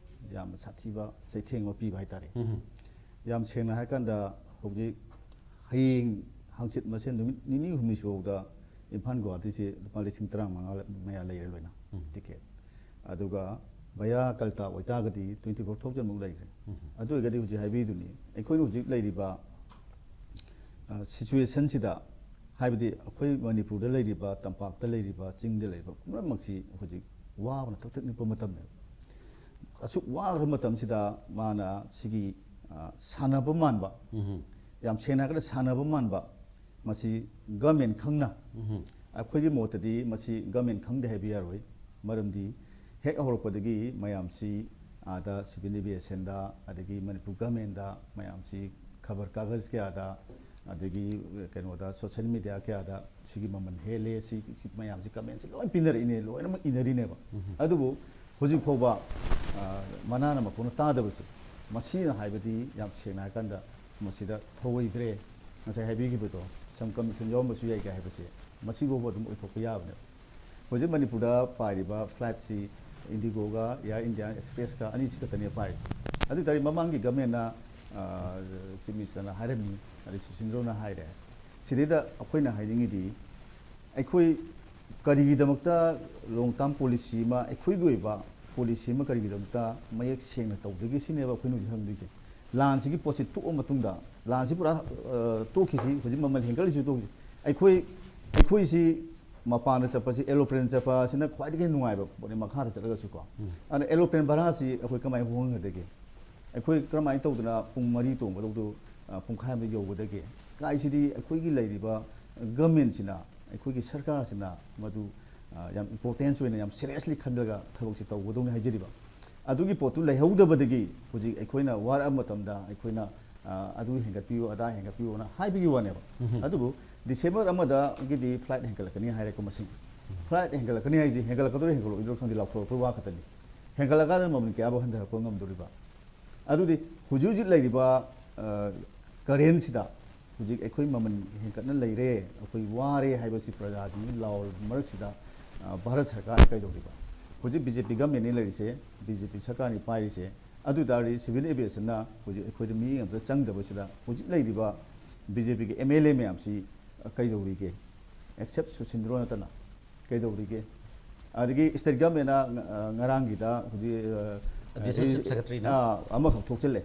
ꯌꯥꯝꯅ ꯁꯥꯊꯤꯕ ꯆꯩꯊꯦꯡ ꯑꯃ ꯄꯤꯕ ꯍꯥꯏꯇꯥꯔꯦ꯫ ꯌꯥꯝ ꯁꯦꯡꯅ ꯍꯥꯏꯔꯀꯥꯟꯗ, ꯍꯧꯖꯤꯛ ꯍꯌꯦꯡ ꯍꯪꯆꯤꯠ ꯃꯁꯦꯟ ꯅꯨꯃꯤꯠ ꯅꯤꯅꯤ ꯍꯨꯝꯅꯤ ꯁꯨꯕꯗ ꯏꯝꯐꯥꯜ ꯒꯨꯋꯥꯍꯥꯇꯤꯁꯦ ꯂꯨꯄꯥ ꯂꯤꯁꯤꯡ ꯇꯔꯥꯃꯉꯥ ꯃꯌꯥ ꯂꯩꯔꯦ ꯂꯣꯏꯅ ꯇꯤꯀꯦꯠ꯫ ꯑꯗꯨꯒ ꯚꯌꯥ ꯀꯜꯇꯥ ꯑꯣꯏꯇꯥꯔꯒꯗꯤ twenty four thousand ꯃꯨꯛ ꯂꯩꯈ꯭ꯔꯦ꯫ ꯑꯗꯨ ꯑꯣꯏꯔꯒꯗꯤ ꯍꯧꯖꯤꯛ ꯍꯥꯏꯕꯤꯗꯨꯅꯤ, ꯑꯩꯈꯣꯏꯅ ꯍꯧꯖꯤꯛ ꯂꯩꯔꯤꯕ, ꯑ, ꯁꯤꯆꯨꯋꯦꯁꯟꯁꯤꯗ, ꯍꯥꯏꯕꯗꯤ ꯑꯩꯈꯣꯏ ꯃꯅꯤꯄꯨꯔꯗ ꯂꯩꯔꯤꯕ, ꯇꯝꯄꯥꯛꯇ ꯂꯩꯔꯤꯕ, ꯆꯤꯡꯗ ꯂꯩꯔꯤꯕ ꯄꯨꯝꯅꯃꯛꯁꯤ ꯍꯧꯖꯤꯛ ꯋꯥꯕꯅ ꯊꯛ ꯊꯛ ꯅꯤꯛꯄ ꯃꯇꯝꯅꯦꯕ꯫ ꯑꯁꯨꯛ ꯋꯥꯈ꯭ꯔ ꯃꯇꯝꯁꯤꯗ ꯃꯥꯅ ꯁꯤꯒꯤ, ꯑ, ꯁꯥꯟꯅꯕ ꯃꯥꯟꯕ, ꯌꯥꯝ ꯁꯦꯡꯅ ꯍꯥꯏꯔꯒꯗꯤ ꯁꯥꯟꯅꯕ ꯃꯥꯟꯕ, ꯃꯁꯤ ꯒꯃꯦꯟ ꯈꯪꯅ, ꯑꯩꯈꯣꯏꯒꯤ ꯃꯣꯠꯇꯗꯤ ꯃꯁꯤ ꯒꯃꯦꯟ ꯈꯪꯗꯦ ꯍꯥꯏꯕ ꯌꯥꯔꯣꯏ꯫ ꯃꯔꯝꯗꯤ ꯍꯦꯛ ꯍꯧꯔꯛꯄꯗꯒꯤ ꯃꯌꯥꯝꯁꯤ ꯑꯥꯗ ꯁꯤꯚꯤꯜ ꯑꯦꯚꯤꯌꯦꯁꯟꯗ, ꯑꯗꯒꯤ ꯃꯅꯤꯄꯨꯔ ꯒꯃꯦꯟꯗ ꯃꯌꯥꯝꯁꯤ ꯈꯕꯔ ꯀꯥꯒꯖ ꯀꯌꯥꯗ, ꯑꯗꯒꯤ ꯀꯩꯅꯣꯗ, ꯁꯣꯁꯦꯜ ꯃꯤꯗꯤꯌꯥ ꯀꯌꯥꯗ ꯁꯤꯒꯤ ꯃꯃꯜ ꯍꯦꯜꯂꯦ, ꯁꯤ ꯃꯌꯥꯝꯁꯤ ꯀꯃꯦꯟꯁꯤ ꯂꯣꯏ ꯄꯤꯅꯔꯛꯏꯅꯦ, ꯂꯣꯏꯅꯃꯛ ꯏꯅꯔꯤꯅꯦꯕ꯫ ꯑꯗꯨꯕꯨ ꯍꯧꯖꯤꯛ ꯐꯥꯎꯕ, ꯑ, ꯃꯅꯥꯅ ꯃꯈꯣꯟꯅ ꯇꯥꯗꯕꯁꯦ, ꯃꯁꯤꯅ ꯍꯥꯏꯕꯗꯤ ꯌꯥꯝ ꯁꯦꯡꯅ ꯍꯥꯏꯔꯀꯥꯟꯗ ꯃꯁꯤꯗ ꯊꯧꯑꯣꯏꯗ꯭ꯔꯦ꯫ ꯉꯁꯥꯏ ꯍꯥꯏꯕꯤꯈꯤꯕꯗꯣ, some commission ꯌꯥꯎꯔꯝꯕꯁꯨ ꯌꯥꯏ ꯀꯥꯏ ꯍꯥꯏꯕꯁꯦ, ꯃꯁꯤꯐꯥꯎꯕ ꯑꯗꯨꯝ ꯑꯣꯏꯊꯣꯛꯄ ꯌꯥꯕꯅꯦꯕ꯫ ꯍꯧꯖꯤꯛ ꯃꯅꯤꯄꯨꯔꯗ ꯄꯥꯏꯔꯤꯕ ꯐ꯭ꯂꯥꯏꯠꯁꯤ ꯏꯟꯗꯤꯒꯣꯒ ꯏꯌꯥꯔ ꯏꯟꯗꯤꯌꯥ ꯑꯦꯛꯁꯄ꯭ꯔꯦꯁꯀ ꯑꯅꯤꯁꯤ ꯈꯛꯇꯅꯦ ꯄꯥꯏꯔꯤꯁꯦ꯫ ꯑꯗꯨ ꯑꯣꯏ ꯇꯥꯔꯗꯤ ꯃꯃꯥꯡꯒꯤ ꯒꯃꯦꯟꯅ, ꯑ, ꯆꯤꯐ ꯃꯤꯅꯤꯁꯇꯔꯅ ꯍꯥꯏꯔꯝꯃꯤ, ꯑꯗꯩ ꯁꯨꯁꯤꯟꯗ꯭ꯔꯣꯅ ꯍꯥꯏꯔꯦ꯫ ꯁꯤꯗꯩꯗ ꯑꯩꯈꯣꯏꯅ ꯍꯥꯏꯅꯤꯡꯉꯤꯗꯤ, ꯑꯩꯈꯣꯏ ꯀꯔꯤꯒꯤꯗꯃꯛꯇ ꯂꯣꯡ ꯇꯥꯔꯝ ꯄꯣꯂꯤꯁꯤ ꯑꯃ, ꯑꯩꯈꯣꯏꯒꯤ ꯑꯣꯏꯕ ꯄꯣꯂꯤꯁꯤ ꯑꯃ ꯀꯔꯤꯒꯤꯗꯃꯛꯇ ꯃꯌꯦꯛ ꯁꯦꯡꯅ ꯇꯧꯗꯒꯦ ꯁꯤꯅꯦꯕ ꯑꯩꯈꯣꯏꯅ ꯍꯧꯖꯤꯛ ꯍꯪꯗꯣꯏꯁꯦ꯫ ꯂꯥꯟꯁꯤꯒꯤ ꯄꯣꯠꯁꯤ ꯇꯣꯛꯑ ꯃꯇꯨꯡꯗ, ꯂꯥꯟꯁꯤ ꯄꯨꯔꯥ, ꯑ, ꯇꯣꯛꯈꯤꯁꯤ, ꯍꯧꯖꯤꯛ ꯃꯃꯜ ꯍꯦꯟꯒꯠꯂꯤꯁꯤ ꯇꯣꯛꯈꯤꯁꯤ, ꯑꯩꯈꯣꯏ ꯑꯩꯈꯣꯏꯁꯤ ꯃꯄꯥꯟꯗ ꯆꯠꯄꯁꯤ, ꯑꯦꯔꯣꯄ꯭ꯂꯦꯟ ꯆꯠꯄ ꯑꯁꯤꯅ ꯈ꯭ꯋꯥꯏꯗꯒꯤ ꯅꯨꯡꯉꯥꯏꯕ ꯄꯣꯠꯅꯤ, ꯃꯈꯥꯗ ꯆꯠꯂꯒꯁꯨꯀꯣ꯫ ꯑꯗꯣ ꯑꯦꯔꯣꯄ꯭ꯂꯦꯟ ꯚꯔꯥꯁꯤ ꯑꯩꯈꯣꯏ ꯀꯃꯥꯏꯅ ꯍꯣꯡꯍꯟꯒꯗꯒꯦ? ꯑꯩꯈꯣꯏ ꯀꯔꯝꯍꯥꯏꯅ ꯇꯧꯗꯅ ꯄꯨꯡ ꯃꯔꯤ ꯇꯣꯡꯒꯗꯧꯗꯣ, ꯑ, ꯄꯨꯡꯈꯥꯏ ꯑꯃꯗ ꯌꯧꯒꯗꯒꯦ? ꯀꯥꯏꯁꯤꯗꯤ ꯑꯩꯈꯣꯏꯒꯤ ꯂꯩꯔꯤꯕ ꯒꯃꯦꯟꯁꯤꯅ, ꯑꯩꯈꯣꯏꯒꯤ ꯁꯔꯀꯥꯔꯁꯤꯅ ꯃꯗꯨ, ꯑ, ꯌꯥꯝ ꯏꯝꯄꯣꯔꯇꯦꯟꯁ ꯑꯣꯏꯅ, ꯌꯥꯝ ꯁꯦꯔꯤꯌꯁꯂꯤ ꯈꯜꯂꯒ ꯊꯕꯛꯁꯤ ꯇꯧꯒꯗꯧꯅꯤ ꯍꯥꯏꯖꯔꯤꯕ꯫ ꯑꯗꯨꯒꯤ ꯄꯣꯠꯇꯨ ꯂꯩꯍꯧꯗꯕꯗꯒꯤ ꯍꯧꯖꯤꯛ ꯑꯩꯈꯣꯏꯅ ꯋꯥꯔꯛꯑ ꯃꯇꯝꯗ ꯑꯩꯈꯣꯏꯅ, ꯑ, ꯑꯗꯨ ꯍꯦꯟꯒꯠꯄꯤꯌꯨ, ꯑꯗꯥ ꯍꯦꯟꯒꯠꯄꯤꯌꯨꯅ ꯍꯥꯏꯕꯒꯤ ꯋꯥꯅꯦꯕ꯫ ꯑꯗꯨꯕꯨ ꯗꯤꯁꯦꯝꯕꯔ ꯑꯃꯗꯒꯤꯗꯤ ꯐ꯭ꯂꯥꯏꯠ ꯍꯦꯟꯒꯠꯂꯛꯀꯅꯤ ꯍꯥꯏꯔꯦꯀꯣ ꯃꯁꯤꯡ꯫ ꯐ꯭ꯂꯥꯏꯠ ꯍꯦꯟꯒꯠꯂꯛꯀꯅꯤ ꯍꯥꯏꯁꯦ ꯍꯦꯟꯒꯠꯂꯛꯀꯗꯣꯏꯔꯥ ꯍꯦꯟꯒꯠꯂꯛꯑꯣꯏꯗꯣꯏꯔꯥ ꯈꯪꯗꯦ, ꯂꯥꯎꯊꯣꯔꯛꯄꯒꯤ ꯋꯥ ꯈꯛꯇꯅꯤ꯫ ꯍꯦꯟꯒꯠꯂꯛꯀꯥꯟꯗ ꯃꯃꯜ ꯀꯌꯥꯕꯨ ꯍꯟꯊꯔꯛꯄ ꯉꯝꯗꯣꯔꯤꯕ? ꯑꯗꯨꯗꯤ ꯍꯧꯖꯤꯛ ꯍꯧꯖꯤꯛ ꯂꯩꯔꯤꯕ, ꯑ, ꯀꯔꯦꯟꯁꯤꯗ ꯍꯧꯖꯤꯛ ꯑꯩꯈꯣꯏ ꯃꯃꯜ ꯍꯦꯟꯒꯠꯅ ꯂꯩꯔꯦ, ꯑꯩꯈꯣꯏ ꯋꯥꯔꯦ ꯍꯥꯏꯕꯁꯤ ꯄ꯭ꯔꯖꯥꯁꯤꯡꯒꯤ ꯂꯥꯎꯔꯕ ꯃꯔꯛꯁꯤꯗ, ꯑ, ꯚꯥꯔꯠ ꯁꯔꯀꯥꯔꯅ ꯀꯩꯗꯧꯔꯤꯕ? ꯍꯧꯖꯤꯛ ꯕꯤ ꯖꯦ ꯄꯤ ꯒꯃꯦꯟꯅꯤ ꯂꯩꯔꯤꯁꯦ, ꯕꯤ ꯖꯦ ꯄꯤ ꯁꯔꯀꯥꯔꯅꯤ ꯄꯥꯏꯔꯤꯁꯦ꯫ ꯑꯗꯨ ꯇꯥꯔꯗꯤ ꯁꯤꯚꯤꯜ ꯑꯦꯚꯤꯌꯦꯁꯟꯅ ꯍꯧꯖꯤꯛ ꯑꯩꯈꯣꯏꯗ ꯃꯤꯠꯌꯦꯡ ꯑꯝꯇ ꯆꯪꯗꯕꯁꯤꯗ ꯍꯧꯖꯤꯛ ꯂꯩꯔꯤꯕ ꯕꯤ ꯖꯦ ꯄꯤꯒꯤ ꯑꯦꯝ ꯑꯦꯜ ꯑꯦ ꯃꯌꯥꯝꯁꯤ, ꯑ, ꯀꯩꯗꯧꯔꯤꯒꯦ? ꯑꯦꯛꯁꯦꯞ ꯁꯨꯁꯤꯟꯗ꯭ꯔꯣ ꯅꯠꯇꯅ ꯀꯩꯗꯧꯔꯤꯒꯦ? ꯑꯗꯒꯤ ꯁ꯭ꯇꯦꯠ ꯒꯃꯦꯟꯅ ꯉ-, ꯑ, ꯉꯔꯥꯡꯒꯤꯗ ꯍꯧꯖꯤꯛ, ꯑ, ꯑꯦꯗꯤꯁꯅꯦꯜ ꯆꯤꯐ ꯁꯦꯀ꯭ꯔꯦꯇꯔꯤꯅ꯫ ꯑ, ꯑꯃꯈꯛ ꯊꯣꯛꯆꯜꯂꯦ꯫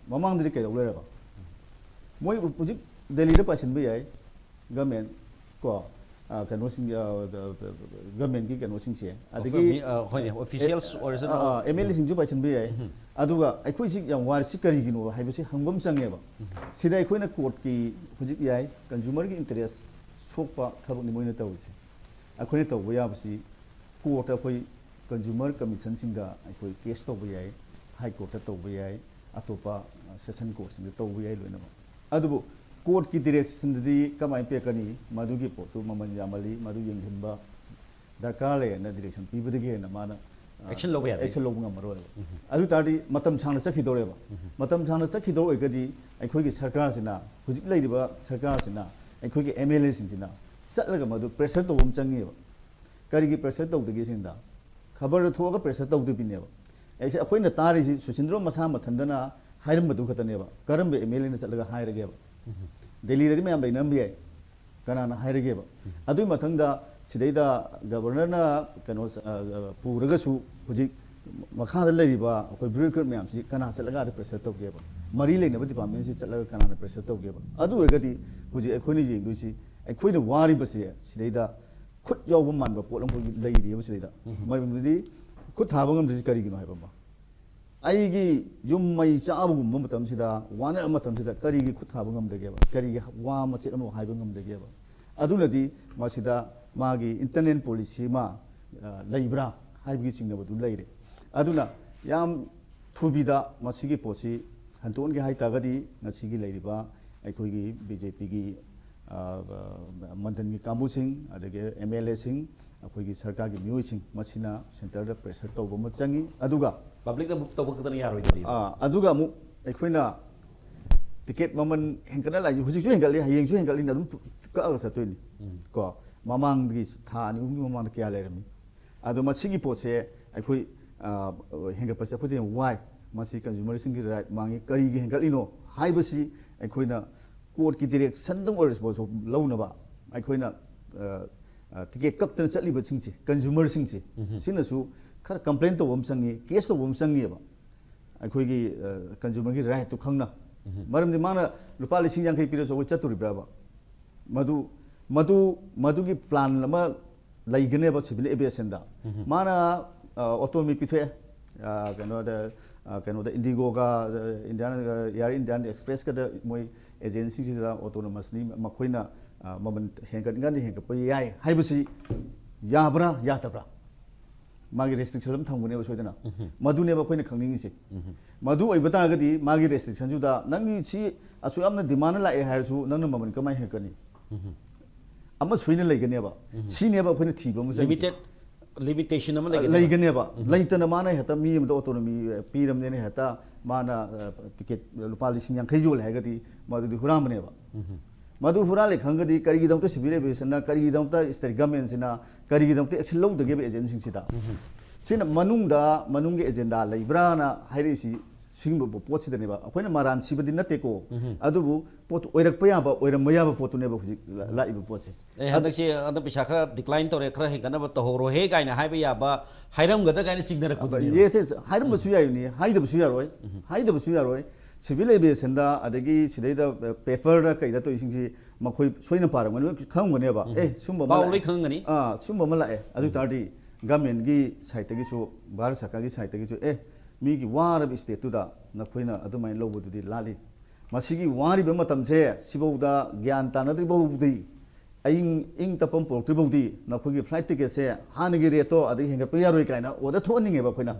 ꯃꯃꯥꯡꯗꯗꯤ ꯀꯩꯗꯧ ꯂꯩꯔꯕ? ꯃꯣꯏ ꯍꯧꯖꯤꯛ ꯗꯦꯜꯂꯤꯗ ꯄꯥꯏꯁꯤꯟꯕ ꯌꯥꯏ ꯒꯃꯦꯟ, ꯀꯣ, ꯑ, ꯀꯩꯅꯣꯁꯤꯡ, ꯑ, ꯒꯃꯦꯟꯒꯤ ꯀꯩꯅꯣꯁꯤꯡꯁꯦ꯫ ꯑꯗꯒꯤ ꯑꯣꯐꯤ-, ꯃꯤ, ꯑ, ꯍꯣꯏꯅꯦ, ꯑꯣꯐꯤꯁꯤꯌꯦꯜꯁ ꯑ, ꯑꯣꯏꯔꯁꯅꯨ꯫ ꯑ, ꯑꯦꯝ ꯑꯦꯜ ꯑꯦꯁꯤꯡꯁꯨ ꯄꯥꯏꯁꯤꯟꯕ ꯌꯥꯏ꯫ ꯑꯗꯨꯒ ꯑꯩꯈꯣꯏ ꯍꯧꯖꯤꯛ ꯌꯥꯝ ꯋꯥꯔꯤꯁꯤ ꯀꯔꯤꯒꯤꯅꯣ ꯍꯥꯏꯕꯁꯤ ꯍꯪꯕ ꯑꯃ ꯆꯪꯉꯦꯕ꯫ ꯁꯤꯗ ꯑꯩꯈꯣꯏꯅ ꯀꯣꯔꯠꯀꯤ ꯍꯧꯖꯤꯛ ꯌꯥꯏ, ꯀꯟꯖꯨꯃꯔꯒꯤ ꯏꯟꯇꯔꯦꯁ ꯁꯣꯛꯄ ꯊꯕꯛꯅꯤ ꯃꯣꯏꯅ ꯇꯧꯔꯤꯁꯦ꯫ ꯑꯩꯈꯣꯏꯅ ꯇꯧꯕ ꯌꯥꯕꯁꯤ ꯀꯣꯔꯠꯇ ꯑꯩꯈꯣꯏ ꯀꯟꯖꯨꯃꯔ ꯀꯃꯤꯁꯟꯁꯤꯡꯗ ꯑꯩꯈꯣꯏ ꯀꯦꯁ ꯇꯧꯕ ꯌꯥꯏ, ꯍꯥꯏ ꯀꯣꯔꯠꯇ ꯇꯧꯕ ꯌꯥꯏ, ꯑꯇꯣꯞꯄ, ꯑ, ꯁꯦꯁꯟ ꯀꯣꯔꯠꯁꯤꯡꯗ ꯇꯧꯕ ꯌꯥꯏ ꯂꯣꯏꯅꯃꯛ꯫ ꯑꯗꯨꯕꯨ ꯀꯣꯔꯠꯀꯤ ꯗꯤꯔꯦꯛꯁꯟꯗꯗꯤ ꯀꯃꯥꯏꯅ ꯄꯤꯔꯛꯀꯅꯤ? ꯃꯗꯨꯒꯤ ꯄꯣꯠꯇꯨ ꯃꯃꯜ ꯌꯥꯝꯃꯜꯂꯤ, ꯃꯗꯨ ꯌꯦꯡꯁꯤꯟꯕ ꯗꯔꯀꯥꯔ ꯂꯩ ꯍꯥꯏꯅ ꯗꯤꯔꯦꯛꯁꯟ ꯄꯤꯕꯗꯒꯤ ꯍꯦꯟꯅ ꯃꯥꯅ, ꯑ, ꯑꯦꯛꯁꯟ ꯂꯧꯕ ꯌꯥꯗꯦ꯫ ꯑꯦꯛꯁꯟ ꯂꯧꯕ ꯉꯝꯃꯔꯣꯏꯕ꯫ ꯑꯗꯨ ꯇꯥꯔꯗꯤ ꯃꯇꯝ ꯁꯥꯡꯅ ꯆꯠꯈꯤꯗꯧꯔꯦꯕ꯫ ꯃꯇꯝ ꯁꯥꯡꯅ ꯆꯠꯈꯤꯗꯧ ꯑꯣꯏꯔꯒꯗꯤ ꯑꯩꯈꯣꯏꯒꯤ ꯁꯔꯀꯥꯔꯁꯤꯅ, ꯍꯧꯖꯤꯛ ꯂꯩꯔꯤꯕ ꯁꯔꯀꯥꯔꯁꯤꯅ ꯑꯩꯈꯣꯏꯒꯤ ꯑꯦꯝ ꯑꯦꯜ ꯑꯦꯁꯤꯡꯁꯤꯅ ꯆꯠꯂꯒ ꯃꯗꯨ ꯄ꯭ꯔꯦꯁꯔ ꯇꯧꯕ ꯑꯃ ꯆꯪꯉꯦꯕ꯫ ꯀꯔꯤꯒꯤ ꯄ꯭ꯔꯦꯁꯔ ꯇꯧꯗꯒꯦ ꯁꯤꯗ? ꯈꯕꯔꯗ ꯊꯣꯛꯑꯒ ꯄ꯭ꯔꯦꯁꯔ ꯇꯧꯗꯕꯤꯅꯦꯕ꯫ ꯑꯩꯁꯦ ꯑꯩꯈꯣꯏꯅ ꯇꯥꯔꯤꯁꯤ ꯁꯨꯁꯤꯟꯗ꯭ꯔꯣ ꯃꯁꯥ ꯃꯊꯟꯗꯅ ꯍꯥꯏꯔꯝꯕꯗꯨ ꯈꯛꯇꯅꯦꯕ꯫ ꯀꯔꯝꯕ ꯑꯦꯝ ꯑꯦꯜ ꯑꯦꯅ ꯆꯠꯂꯒ ꯍꯥꯏꯔꯒꯦꯕ? ꯗꯦꯜꯂꯤꯗꯗꯤ ꯃꯌꯥꯝ ꯂꯩꯅꯔꯝꯕ ꯌꯥꯏ꯫ ꯀꯅꯥꯅ ꯍꯥꯏꯔꯒꯦꯕ? ꯑꯗꯨꯒꯤ ꯃꯊꯪꯗ ꯁꯤꯗꯩꯗ ꯒꯕꯔꯅꯔꯅ ꯀꯩꯅꯣ, ꯑ, ꯑ, ꯄꯨꯔꯒꯁꯨ ꯍꯧꯖꯤꯛ ꯃꯈꯥꯗ ꯂꯩꯔꯤꯕ ꯑꯩꯈꯣꯏ ꯕ꯭ꯌꯨꯔꯣꯀ꯭ꯔꯦꯠ ꯃꯌꯥꯝꯁꯤ ꯀꯅꯥ ꯆꯠꯂꯒ ꯑꯥꯗ ꯄ꯭ꯔꯦꯁꯔ ꯇꯧꯒꯦꯕ? ꯃꯔꯤ ꯂꯩꯅꯕ ꯗꯤꯄꯥꯔꯠꯃꯦꯟꯁꯤ ꯆꯠꯂꯒ ꯀꯅꯥꯅ ꯄ꯭ꯔꯦꯁꯔ ꯇꯧꯒꯦꯕ? ꯑꯗꯨ ꯑꯣꯏꯔꯒꯗꯤ ꯍꯧꯖꯤꯛ ꯑꯩꯈꯣꯏꯅ ꯌꯦꯡꯗꯣꯏꯁꯤ ꯑꯩꯈꯣꯏꯅ ꯋꯥꯔꯤꯕꯁꯦ ꯁꯤꯗꯩꯗ ꯈꯨꯠ ꯌꯥꯎꯕ ꯃꯥꯟꯕ ꯄꯣꯠ ꯑꯃꯈꯛ ꯂꯩꯔꯤꯑꯕ ꯁꯤꯗꯩꯗ꯫ ꯃꯔꯝꯗꯤ ꯈꯨꯠ ꯊꯥꯕ ꯉꯝꯗ꯭ꯔꯤꯁꯤ ꯀꯔꯤꯒꯤꯅꯣ ꯍꯥꯏꯕ ꯑꯃ, ꯑꯩꯒꯤ ꯌꯨꯝ ꯃꯩ ꯆꯥꯕꯒꯨꯝꯕ ꯃꯇꯝꯁꯤꯗ, ꯋꯥꯅꯔꯕ ꯃꯇꯝꯁꯤꯗ ꯀꯔꯤꯒꯤ ꯈꯨꯠ ꯊꯥꯕ ꯉꯝꯗꯒꯦꯕ? ꯀꯔꯤꯒꯤ ꯋꯥ ꯃꯆꯦꯠ ꯑꯃ ꯍꯥꯏꯕ ꯉꯝꯗꯒꯦꯕ? ꯑꯗꯨꯅꯗꯤ ꯃꯁꯤꯗ ꯃꯥꯒꯤ internal policy ꯑꯃ, ꯑ, ꯂꯩꯕ꯭ꯔꯥ ꯍꯥꯏꯕꯒꯤ ꯆꯤꯡꯅꯕꯗꯨ ꯂꯩꯔꯦ꯫ ꯑꯗꯨꯅ ꯌꯥꯝ ꯊꯨꯕꯤꯗ ꯃꯁꯤꯒꯤ ꯄꯣꯠꯁꯤ ꯍꯟꯗꯣꯛꯍꯟꯒꯦ ꯍꯥꯏ ꯇꯥꯔꯒꯗꯤ, ꯉꯁꯤꯒꯤ ꯂꯩꯔꯤꯕ ꯑꯩꯈꯣꯏꯒꯤ ꯕꯤ ꯖꯦ ꯄꯤꯒꯤ, ꯑ, ꯃꯟꯗꯟꯒꯤ ꯀꯥꯡꯕꯨꯁꯤꯡ, ꯑꯗꯒꯤ ꯑꯦꯝ ꯑꯦꯜ ꯑꯦꯁꯤꯡ, ꯑꯩꯈꯣꯏꯒꯤ ꯁꯔꯀꯥꯔꯒꯤ ꯃꯤꯑꯣꯏꯁꯤꯡ, ꯃꯁꯤꯅ centre ꯗ pressure ꯇꯧꯕ ꯑꯃ ꯆꯪꯉꯤ꯫ ꯑꯗꯨꯒ ꯄꯕ꯭ꯂꯤꯛꯅ ꯃꯨꯚ ꯇꯧꯕ ꯈꯛꯇꯅ ꯌꯥꯔꯣꯏꯗꯣꯔꯤꯕ꯫ ꯑ, ꯑꯗꯨꯒ ꯑꯃꯨꯛ ꯑꯩꯈꯣꯏꯅ ꯇꯤꯀꯦꯠ ꯃꯃꯜ ꯍꯦꯟꯒꯠꯅ ꯂꯥꯛꯏꯁꯦ, ꯍꯧꯖꯤꯛꯁꯨ ꯍꯦꯟꯒꯠꯂꯤ, ꯍꯌꯦꯡꯁꯨ ꯍꯦꯟꯒꯠꯂꯤꯅ ꯑꯗꯨꯝ ꯀꯛꯑꯒ ꯆꯠꯇꯣꯏꯅꯤ꯫ ꯎꯝ꯫ ꯀꯣ, ꯃꯃꯥꯡꯗꯒꯤ ꯊꯥ ꯑꯅꯤ ꯑꯍꯨꯝꯒꯤ ꯃꯃꯥꯡꯗ ꯀꯌꯥ ꯂꯩꯔꯝꯃꯤ? ꯑꯗꯣ ꯃꯁꯤꯒꯤ ꯄꯣꯠꯁꯦ ꯑꯩꯈꯣꯏ, ꯑ, ꯍꯦꯟꯒꯠꯄꯁꯦ ꯑꯩꯈꯣꯏꯗ ꯌꯥꯝ ꯋꯥꯏ꯫ ꯃꯁꯤ ꯀꯟꯖꯨꯃꯔꯁꯤꯡꯒꯤ ꯔꯥꯏꯠ ꯃꯥꯡꯉꯤ꯫ ꯀꯔꯤꯒꯤ ꯍꯦꯟꯒꯠꯂꯤꯅꯣ ꯍꯥꯏꯕꯁꯤ ꯑꯩꯈꯣꯏꯅ ꯀꯣꯔꯠꯀꯤ ꯗꯤꯔꯦꯛꯁꯟꯗꯪ ꯑꯣꯏꯔꯁꯨ ꯂꯧꯅꯕ ꯑꯩꯈꯣꯏꯅ, ꯑ, ꯑ, ꯇꯤꯀꯦꯠ ꯀꯛꯇꯅ ꯆꯠꯂꯤꯕꯁꯤꯡꯁꯦ, ꯀꯟꯖꯨꯃꯔꯁꯤꯡꯁꯦ, ꯎꯝ꯫ ꯁꯤꯅꯁꯨ ꯈꯔ ꯀꯝꯄ꯭ꯂꯦꯟ ꯇꯧꯕ ꯑꯃ ꯆꯪꯉꯤ, ꯀꯦꯁ ꯇꯧꯕ ꯑꯃ ꯆꯪꯉꯦꯕ꯫ ꯑꯩꯈꯣꯏꯒꯤ, ꯑ, ꯀꯟꯖꯨꯃꯔꯒꯤ ꯔꯥꯏꯠꯇꯨ ꯈꯪꯅ꯫ ꯎꯝ꯫ ꯃꯔꯝꯗꯤ ꯃꯥꯅ ꯂꯨꯄꯥ ꯂꯤꯁꯤꯡ ꯌꯥꯡꯈꯩ ꯄꯤꯔꯁꯨ ꯑꯩꯈꯣꯏ ꯆꯠꯇꯣꯔꯤꯕ꯭ꯔꯕ? ꯃꯗꯨ, ꯃꯗꯨ, ꯃꯗꯨꯒꯤ ꯄ꯭ꯂꯥꯟ ꯑꯃ ꯂꯩꯒꯅꯦꯕ ꯁꯤꯚꯤꯜ ꯑꯦꯚꯤꯌꯦꯁꯟꯗ꯫ ꯎꯝ꯫ ꯃꯥꯅ, ꯑ, ꯑꯣꯇꯣꯅꯣꯃꯤ ꯄꯤꯊꯣꯛꯑꯦ꯫ ꯑ, ꯀꯩꯅꯣꯗ, ꯑ, ꯀꯩꯅꯣꯗ ꯏꯟꯗꯤꯒꯣꯒ, ꯑ, ꯏꯟꯗꯤꯌꯥꯟ, ꯑ, ꯑꯦꯌꯔ ꯏꯟꯗꯤꯌꯥꯟ ꯑꯦꯛꯁꯄ꯭ꯔꯦꯁꯀꯗ ꯃꯣꯏ ꯑꯦꯖꯦꯟꯁꯤꯁꯤꯗ ꯑꯣꯇꯣꯅꯣꯃꯁꯂꯤ ꯃꯈꯣꯏꯅ, ꯑ, ꯃꯃꯜ ꯍꯦꯟꯒꯠꯅꯤꯡꯀꯥꯟꯗ ꯍꯦꯟꯒꯠꯄ ꯌꯥꯏ ꯍꯥꯏꯕꯁꯤ ꯌꯥꯕ꯭ꯔꯥ ꯌꯥꯗꯕ꯭ꯔꯥ? ꯃꯥꯒꯤ ꯔꯦꯁꯇ꯭ꯔꯤꯛꯁꯟ ꯑꯃ ꯊꯝꯒꯅꯦꯕ ꯁꯣꯏꯗꯅ꯫ ꯎꯝ꯫ ꯃꯗꯨꯅꯦꯕ ꯑꯩꯈꯣꯏꯅ ꯈꯪꯅꯤꯡꯉꯤꯁꯦ꯫ ꯎꯝ꯫ ꯃꯗꯨ ꯑꯣꯏꯕ ꯇꯥꯔꯒꯗꯤ ꯃꯥꯒꯤ ꯔꯦꯁꯇ꯭ꯔꯤꯛꯁꯟꯗꯨꯗ ꯅꯪꯒꯤ ꯁꯤ ꯑꯁꯨꯛ ꯌꯥꯝꯅ ꯗꯤꯃꯥꯟ ꯂꯥꯛꯑꯦ ꯍꯥꯏꯔꯁꯨ ꯅꯪꯅ ꯃꯃꯜ ꯀꯃꯥꯏꯅ ꯍꯦꯟꯒꯠꯀꯅꯤ? ꯎꯝ꯫ ꯑꯃ ꯁꯣꯏꯅ ꯂꯩꯒꯅꯦꯕ꯫ ꯎꯝ꯫ ꯁꯤꯅꯦꯕ ꯑꯩꯈꯣꯏꯅ ꯊꯤꯕ ꯑꯃ ꯆꯪꯉꯤꯁꯦ꯫ ꯂꯤꯃꯤꯇꯦꯠ, ꯂꯤꯃꯤꯇꯦꯁꯟ ꯑꯃ ꯂꯩꯒꯅꯦꯕ꯫ ꯂꯩꯒꯅꯦꯕ꯫ ꯎꯝ꯫ ꯂꯩꯇꯅ ꯃꯥꯅ ꯍꯦꯛꯇ ꯃꯤ ꯑꯃꯗ ꯑꯣꯇꯣꯅꯣꯃꯤ ꯄꯤꯔꯝꯅꯦꯅ ꯍꯦꯛꯇ ꯃꯥꯅ, ꯑ, ꯇꯤꯀꯦꯠ ꯂꯨꯄꯥ ꯂꯤꯁꯤꯡ ꯌꯥꯡꯈꯩ ꯌꯣꯜꯂꯦ ꯍꯥꯏꯔꯒꯗꯤ ꯃꯗꯨꯗꯤ ꯍꯨꯔꯥꯟꯕꯅꯦꯕ꯫ ꯎꯝ꯫ ꯃꯗꯨ ꯍꯨꯔꯥꯜꯂꯦ ꯈꯪꯉꯒꯗꯤ ꯀꯔꯤꯒꯤꯗꯃꯛꯇ ꯁꯤꯚꯤꯜ ꯑꯦꯚꯤꯌꯦꯁꯟꯅ, ꯀꯔꯤꯒꯤꯗꯃꯛꯇ ꯁ꯭ꯇꯦꯠ ꯒꯚꯔꯟꯃꯦꯟꯁꯤꯅ, ꯀꯔꯤꯒꯤꯗꯃꯛꯇ ꯑꯦꯛꯁꯟ ꯂꯧꯗꯒꯦꯕ ꯑꯦꯖꯦꯟꯁꯤꯡꯁꯤꯗ? ꯎꯝ꯫ ꯁꯤꯅ ꯃꯅꯨꯡꯗ, ꯃꯅꯨꯡꯒꯤ ꯑꯦꯖꯦꯟꯗꯥ ꯂꯩꯕ꯭ꯔꯥꯅ ꯍꯥꯏꯔꯛꯏꯁꯤ ꯁꯤꯒꯨꯝꯕ ꯄꯣꯠꯁꯤꯗꯅꯦꯕ꯫ ꯑꯩꯈꯣꯏꯅ ꯃꯔꯥꯟ ꯁꯤꯕꯗꯤ ꯅꯠꯇꯦꯀꯣ, ꯎꯝ꯫ ꯑꯗꯨꯕꯨ ꯄꯣꯠꯇꯨ ꯑꯣꯏꯔꯛꯄ ꯌꯥꯕ, ꯑꯣꯏꯔꯝꯕ ꯌꯥꯕ ꯄꯣꯠꯇꯨꯅꯦꯕ ꯍꯧꯖꯤꯛ ꯂꯥ-, ꯂꯥꯛꯏꯕ ꯄꯣꯠꯁꯦ꯫ ꯑꯦ, ꯍꯟꯗꯛꯁꯤ, ꯍꯟꯗꯛ ꯄꯩꯁꯥ ꯈꯔ ꯗꯤꯀ꯭ꯂꯥꯏꯟ ꯇꯧꯔꯦ, ꯈꯔ ꯍꯦꯟꯒꯠꯅꯕ ꯇꯧꯍꯧꯔꯣꯍꯦ ꯀꯥꯏꯅ ꯍꯥꯏꯕ ꯌꯥꯕ ꯍꯥꯏꯔꯝꯒꯗ꯭ꯔꯥ ꯀꯥꯏꯅ ꯆꯤꯡꯅꯔꯛꯄꯗꯨꯅꯦꯕ꯫ Yes, yes, ꯍꯥꯏꯔꯝꯕꯁꯨ ꯌꯥꯏꯅꯤ, ꯍꯥꯏꯗꯕꯁꯨ ꯌꯥꯔꯣꯏ, ꯎꯝ꯫ ꯍꯥꯏꯗꯕꯁꯨ ꯌꯥꯔꯣꯏ꯫ ꯁꯤꯚꯤꯜ ꯑꯦꯚꯤꯌꯦꯁꯟꯗ, ꯑꯗꯒꯤ ꯁꯤꯗꯩꯗ ꯄꯦꯄꯔꯗ ꯀꯩꯗ ꯇꯧꯔꯤꯁꯤꯡꯁꯤ ꯃꯈꯣꯏ ꯁꯣꯏꯅ ꯄꯥꯔꯝꯒꯅꯤ, ꯈꯪꯉꯝꯒꯅꯦꯕ꯫ ꯑꯦ, ꯁꯨꯝꯕ ꯑꯃ ꯄꯥꯎ ꯂꯥꯛꯑꯦ꯫ ꯂꯣꯏ ꯈꯪꯉꯝꯒꯅꯤ꯫ ꯑꯥ, ꯁꯨꯝꯕ ꯑꯃ ꯂꯥꯛꯑꯦ꯫ ꯑꯗꯨ ꯑꯣꯏ ꯇꯥꯔꯗꯤ ꯒꯃꯦꯟꯒꯤ ꯁꯥꯏꯠꯇꯒꯤꯁꯨ, ꯚꯥꯔꯠ ꯁꯔꯀꯥꯔꯒꯤ ꯁꯥꯏꯠꯇꯒꯤꯁꯨ, ꯑꯦ, ꯃꯤꯒꯤ ꯋꯥꯔꯕ ꯏꯁꯇꯦꯠꯇꯨꯗ ꯅꯈꯣꯏꯅ ꯑꯗꯨꯃꯥꯏꯅ ꯂꯧꯕꯗꯨꯗꯤ ꯂꯥꯜꯂꯤ꯫ ꯃꯁꯤꯒꯤ ꯋꯥꯔꯤꯕ ꯃꯇꯝꯁꯦ ꯁꯤꯐꯥꯎꯗ ꯒ꯭ꯌꯥꯟ ꯇꯥꯅꯗ꯭ꯔꯤ ꯐꯥꯎꯗꯤ, ꯑꯏꯪ ꯏꯪ ꯇꯞꯄ ꯑꯃ ꯄꯨꯔꯛꯇ꯭ꯔꯤ ꯐꯥꯎꯗꯤ ꯅꯈꯣꯏꯒꯤ ꯐ꯭ꯂꯥꯏꯠ ꯇꯤꯀꯦꯠꯁꯦ ꯍꯥꯟꯅꯒꯤ ꯔꯦꯠꯇꯣ ꯑꯗꯒꯤ ꯍꯦꯟꯒꯠꯄ ꯌꯥꯔꯣꯏ ꯀꯥꯏꯅ ꯑꯣꯔꯗꯔ ꯊꯣꯛꯍꯟꯅꯤꯡꯉꯦꯕ ꯑꯩꯈꯣꯏꯅ꯫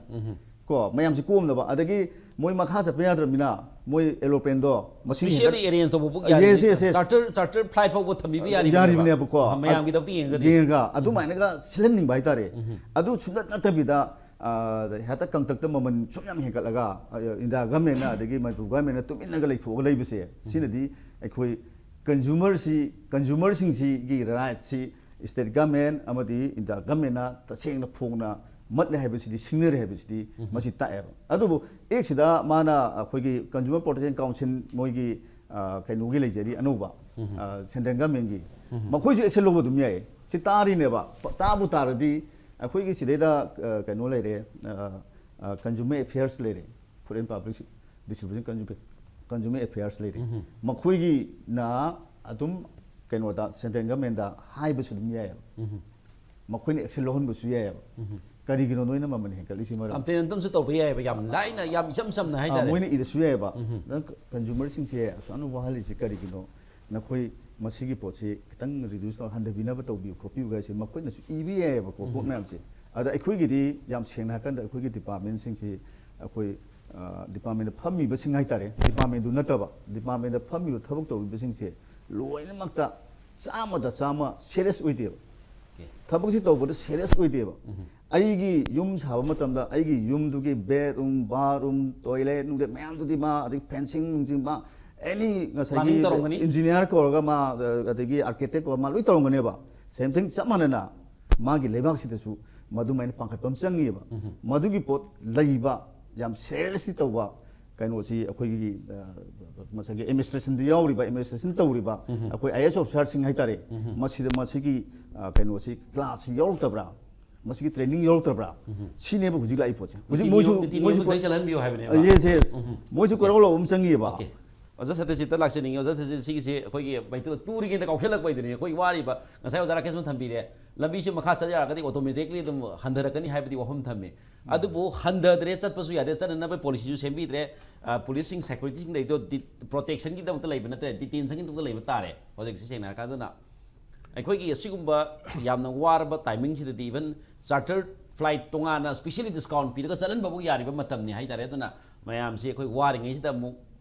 ꯀꯣ, ꯃꯌꯥꯝꯁꯤ ꯀꯣꯝꯅꯕ꯫ ꯑꯗꯒꯤ ꯃꯣꯏ ꯃꯈꯥ ꯆꯠꯄ ꯌꯥꯗ꯭ꯔꯕꯅꯤꯅ ꯃꯣꯏ ꯑꯦꯔꯣꯄ꯭ꯂꯦꯟꯗꯣ ꯃꯁꯤꯡ ꯍꯦꯟꯒꯠ- ꯁ꯭ꯄꯤꯁꯤꯌꯦꯜꯂꯤ ꯑꯦꯔꯦꯟꯖ ꯇꯧꯕ ꯐꯥꯎ Yes, yes, yes. Charter charter flight ꯐꯥꯎꯕ ꯊꯝꯕꯤꯕ ꯌꯥꯔꯤꯕꯅꯦꯕ꯫ ꯌꯥꯔꯤꯕꯅꯦꯕꯀꯣ꯫ ꯃꯌꯥꯝꯒꯤꯗꯃꯛꯇ ꯌꯦꯡꯉꯒꯗꯤ꯫ ꯌꯦꯡꯉꯒ ꯑꯗꯨꯃꯥꯏꯅꯒ ꯁꯤꯜꯍꯟꯅꯤꯡꯕ ꯍꯥꯏꯇꯥꯔꯦ꯫ ꯑꯗꯨ ꯁꯨꯡꯅꯠ ꯅꯠꯇꯕꯤꯗ, ꯑ, ꯍꯦꯛꯇ ꯀꯪꯇꯛꯇ ꯃꯃꯜ ꯁꯨꯝ ꯌꯥꯝ ꯍꯦꯟꯒꯠꯂꯒ, ꯑ, ꯏꯟꯗꯤꯌꯥ ꯒꯃꯦꯟꯅ ꯑꯗꯒꯤ ꯃꯅꯤꯄꯨꯔ ꯒꯃꯦꯟꯅ ꯇꯨꯃꯤꯟꯅꯒ ꯂꯩꯊꯣꯛꯑꯒ ꯂꯩꯕꯁꯦ, ꯁꯤꯅꯗꯤ ꯑꯩꯈꯣꯏ ꯀꯟꯖꯨꯃꯔꯁꯤ, ꯀꯟꯖꯨꯃꯔꯁꯤꯡꯁꯤꯒꯤ ꯔꯥꯏꯠꯁꯤ ꯁ꯭ꯇꯦꯠ ꯒꯃꯦꯟ ꯑꯃꯗꯤ ꯏꯟꯗꯤꯌꯥ ꯒꯃꯦꯟꯅ ꯇꯁꯦꯡꯅ ꯐꯣꯡꯅ ꯃꯠꯂꯦ ꯍꯥꯏꯕꯁꯤꯗꯤ, ꯁꯤꯡꯅꯔꯦ ꯍꯥꯏꯕꯁꯤꯗꯤ ꯃꯁꯤ ꯇꯥꯛꯑꯦꯕ꯫ ꯑꯗꯨꯕꯨ ꯑꯦꯛꯁꯤꯗ ꯃꯥꯅ ꯑꯩꯈꯣꯏꯒꯤ ꯀꯟꯖꯨꯃꯔ ꯄ꯭ꯔꯣꯇꯦꯛꯁꯟ ꯀꯥꯎꯟꯁꯤꯜ ꯃꯣꯏꯒꯤ, ꯑ, ꯀꯩꯅꯣꯒꯤ ꯂꯩꯖꯔꯤ ꯑꯅꯧꯕ, ꯑ, ꯁꯦꯟꯇ꯭ꯔꯦꯜ ꯒꯃꯦꯟꯒꯤ, ꯃꯈꯣꯏꯁꯨ ꯑꯦꯛꯁꯟ ꯂꯧꯕ ꯑꯗꯨꯝ ꯌꯥꯏ꯫ ꯁꯤ ꯇꯥꯔꯤꯅꯦꯕ꯫ ꯄ-, ꯇꯥꯕꯨ ꯇꯥꯔꯗꯤ ꯑꯩꯈꯣꯏꯒꯤ ꯁꯤꯗꯩꯗ, ꯑ, ꯀꯩꯅꯣ ꯂꯩꯔꯦ, ꯑ, ꯑ, ꯀꯟꯖꯨꯃꯔ ꯑꯦꯐꯤꯌꯔꯁ ꯂꯩꯔꯦ, food and public distribution consumer, consumer affairs ꯂꯩꯔꯦ꯫ ꯃꯈꯣꯏꯒꯤꯅ ꯑꯗꯨꯝ ꯀꯩꯅꯣꯗ, ꯁꯦꯟꯇ꯭ꯔꯦꯜ ꯒꯃꯦꯟꯗ ꯍꯥꯏꯕꯁꯨ ꯑꯗꯨꯝ ꯌꯥꯏꯑꯕ꯫ ꯃꯈꯣꯏꯅ ꯑꯦꯛꯁꯟ ꯂꯧꯍꯟꯕꯁꯨ ꯌꯥꯏꯑꯕ꯫ ꯀꯔꯤꯒꯤꯅꯣ ꯅꯣꯏꯅ ꯃꯃꯜ ꯍꯦꯟꯒꯠꯂꯤꯁꯤ ꯃꯔꯝ? ꯀꯝꯄ꯭ꯂꯦꯟ ꯑꯗꯨꯝꯁꯨ ꯇꯧꯕ ꯌꯥꯏꯑꯕ, ꯌꯥꯝ ꯂꯥꯏꯅ, ꯌꯥꯝ ꯏꯆꯝ ꯆꯝꯅ ꯑꯥ, ꯍꯥꯏꯇꯥꯔꯦ꯫ ꯃꯣꯏꯅ ꯏꯔꯁꯨ ꯌꯥꯏꯑꯕ꯫ ꯅꯪ ꯀꯟꯖꯨꯃꯔꯁꯤꯡꯁꯦ ꯑꯁꯨꯛ ꯌꯥꯝꯅ ꯋꯥꯍꯜꯂꯤꯁꯤ ꯀꯔꯤꯒꯤꯅꯣ? ꯅꯈꯣꯏ ꯃꯁꯤꯒꯤ ꯄꯣꯠꯁꯤ ꯈꯤꯇꯪ ꯔꯤꯗ꯭ꯌꯨꯁ ꯇꯧ, ꯍꯟꯊꯕꯤꯅꯕ ꯇꯧꯕꯤꯌꯨ ꯈꯣꯠꯄꯤꯌꯨ ꯍꯥꯏꯁꯦ ꯃꯈꯣꯏꯅꯁꯨ ꯏꯕ ꯌꯥꯏꯑꯕꯀꯣ, ꯄꯣꯠ ꯃꯌꯥꯝꯁꯦ꯫ ꯑꯗ ꯑꯩꯈꯣꯏꯒꯤꯗꯤ ꯌꯥꯝ ꯁꯦꯡꯅ ꯍꯥꯏꯔꯀꯥꯟꯗ ꯑꯩꯈꯣꯏꯒꯤ ꯗꯤꯄꯥꯔꯠꯃꯦꯟꯁꯤꯡꯁꯤ, ꯑꯩꯈꯣꯏ, ꯑ, ꯗꯤꯄꯥꯔꯠꯃꯦꯟꯗ ꯐꯝꯃꯤꯕꯁꯤꯡ ꯍꯥꯏꯇꯥꯔꯦ, ꯗꯤꯄꯥꯔꯠꯃꯦꯟꯗꯨ ꯅꯠꯇꯕ, ꯗꯤꯄꯥꯔꯠꯃꯦꯟꯗ ꯐꯝꯃꯤꯕ ꯊꯕꯛ ꯇꯧꯔꯤꯕꯁꯤꯡꯁꯦ ꯂꯣꯏꯅꯃꯛꯇ ꯆꯥꯝꯃꯗ ꯆꯥꯝꯃ ꯁꯦꯔꯤꯌꯁ ꯑꯣꯏꯗꯦꯕ꯫ ꯊꯕꯛꯁꯤ ꯇꯧꯕꯗ ꯁꯦꯔꯤꯌꯁ ꯑꯣꯏꯗꯦꯕ꯫ ꯑꯩꯒꯤ ꯌꯨꯝ ꯁꯥꯕ ꯃꯇꯝꯗ ꯑꯩꯒꯤ ꯌꯨꯝꯗꯨꯒꯤ ꯕꯦꯗꯔꯨꯝ, ꯕꯥꯠꯔꯨꯝ, ꯇꯣꯏꯂꯦꯠ ꯅꯨꯡꯂꯦꯠ ꯃꯌꯥꯝꯗꯨꯗꯤ ꯃꯥ, ꯑꯗꯒꯤ ꯐꯦꯟꯁꯤꯡ ꯅꯨꯡꯁꯤꯡ ꯃꯥ, ꯑꯦꯅꯤ ꯉꯁꯥꯏꯒꯤ planning ꯇꯧꯔꯝꯒꯅꯤ꯫ ꯏꯟꯖꯤꯅꯤꯌꯥꯔ ꯀꯧꯔꯒ ꯃꯥ, ꯑꯗꯒꯤ ꯑꯥꯔꯀꯤꯇꯦꯛ ꯀꯧꯔꯒ ꯃꯥ ꯂꯣꯏ ꯇꯧꯔꯝꯒꯅꯦꯕ꯫ ꯁꯦꯝ ꯊꯤꯡ ꯆꯞ ꯃꯥꯟꯅꯅ ꯃꯥꯒꯤ ꯂꯩꯕꯥꯛꯁꯤꯗꯁꯨ ꯃꯗꯨꯃꯥꯏꯅ ꯄꯥꯡꯈꯠꯄ ꯑꯃ ꯆꯪꯉꯤꯕ꯫ ꯃꯗꯨꯒꯤ ꯄꯣꯠ ꯂꯩꯕ, ꯌꯥꯝ ꯁꯦꯔꯤꯌꯁꯂꯤ ꯇꯧꯕ ꯀꯩꯅꯣꯁꯤ ꯑꯩꯈꯣꯏꯒꯤ, ꯑ, ꯉꯁꯥꯏꯒꯤ ꯑꯦꯗꯃꯤꯅꯤꯁꯇ꯭ꯔꯦꯁꯟꯗ ꯌꯥꯎꯔꯤꯕ, ꯑꯦꯗꯃꯤꯅꯤꯁꯇ꯭ꯔꯦꯁꯟ ꯇꯧꯔꯤꯕ ꯑꯩꯈꯣꯏ ꯑꯥꯏ ꯑꯦꯁ ꯑꯣꯐꯤꯁꯥꯔꯁꯤꯡ ꯍꯥꯏꯇꯥꯔꯦ, ꯃꯁꯤꯗ ꯃꯁꯤꯒꯤ, ꯑ, ꯀꯩꯅꯣꯁꯤ, ꯀ꯭ꯂꯥꯁꯁꯤ ꯌꯥꯎꯔꯛꯇꯕ꯭ꯔꯥ? ꯃꯁꯤꯒꯤ ꯇ꯭ꯔꯦꯅꯤꯡ ꯌꯧꯔꯛꯇ꯭ꯔꯕ꯭ꯔꯥ? ꯁꯤꯅꯦꯕ ꯍꯧꯖꯤꯛ ꯂꯥꯛꯏ ꯄꯣꯠꯁꯦ꯫ ꯍꯧꯖꯤꯛ ꯅꯤꯇꯤ ꯃꯣꯏꯁꯨ ꯅꯤꯌꯣꯝ- ꯅꯤꯇꯤ ꯃꯣꯏꯁꯨ ꯅꯤꯌꯣꯝꯗꯨꯗꯩ ꯆꯠꯍꯟꯕꯤꯌꯨ ꯍꯥꯏꯕꯅꯦꯕ꯫ Yes yes. ꯃꯣꯏꯁꯨ ꯀꯣꯏꯔꯧ ꯂꯧꯕ ꯑꯃ ꯆꯪꯉꯤꯕ꯫ ꯑꯣꯖꯥ ꯁꯇ꯭ꯌꯖꯤꯠꯇ ꯂꯥꯛꯆꯅꯤꯡꯉꯤ꯫ ꯑꯣꯖꯥ ꯁꯇ꯭ꯌꯖꯤꯠ, ꯁꯤꯒꯤꯁꯦ ꯑꯩꯈꯣꯏꯒꯤ ꯃꯩꯇꯩ ꯇꯨꯔꯤꯉꯩꯗ ꯀꯥꯎꯁꯜꯂꯛꯄ ꯍꯥꯏꯗꯨꯅꯤ꯫ ꯑꯩꯈꯣꯏ ꯋꯥꯔꯤꯕ, ꯉꯁꯥꯏ ꯑꯣꯖꯥ ꯔꯥꯀꯦꯁꯅ ꯊꯝꯕꯤꯔꯦ, ꯂꯝꯕꯤꯁꯤ ꯃꯈꯥ ꯆꯠ ꯌꯥꯔꯒꯗꯤ automatically ꯑꯗꯨꯝ ꯍꯟꯊꯔꯛꯀꯅꯤ ꯍꯥꯏꯕꯗꯤ ꯋꯥꯐꯝ ꯊꯝꯃꯤ꯫ ꯑꯗꯨꯕꯨ ꯍꯟꯊꯗ꯭ꯔꯦ, ꯆꯠꯄꯁꯨ ꯌꯥꯗ꯭ꯔꯦ, ꯆꯠꯅꯅꯕ ꯄꯣꯂꯤꯁꯤꯁꯨ ꯁꯦꯝꯕꯤꯗ꯭ꯔꯦ꯫ ꯑ, ꯄꯨꯂꯤꯁꯁꯤꯡ, ꯁꯦꯀ꯭ꯌꯨꯔꯤꯇꯤꯁꯤꯡ ꯂꯩꯗꯣ ꯗꯤ-, ꯄ꯭ꯔꯣꯇꯦꯛꯁꯟꯒꯤꯗꯃꯛꯇ ꯂꯩꯕ ꯅꯠꯇ꯭ꯔꯦ, ꯗꯤꯇꯦꯟꯁꯟꯒꯤꯗꯃꯛꯇ ꯂꯩꯕ ꯇꯥꯔꯦ ꯍꯧꯖꯤꯛꯁꯤ ꯁꯦꯡꯅ ꯍꯥꯏꯔꯀꯥꯟꯗ꯫ ꯑꯗꯨꯅ ꯑꯩꯈꯣꯏꯒꯤ ꯑꯁꯤꯒꯨꯝꯕ ꯌꯥꯝꯅ ꯋꯥꯔꯕ ꯇꯥꯏꯃꯤꯡꯁꯤꯗꯗꯤ even charter flight ꯇꯣꯉꯥꯟꯅ specially discount ꯄꯤꯔꯒ ꯆꯠꯍꯟꯕꯕꯨ ꯌꯥꯔꯤꯕ ꯃꯇꯝꯅꯤ ꯍꯥꯏꯇꯥꯔꯦ꯫ ꯑꯗꯨꯅ ꯃꯌꯥꯝꯁꯤ ꯑꯩꯈꯣꯏ ꯋꯥꯔꯤꯉꯩꯁꯤꯗ ꯑꯃꯨꯛ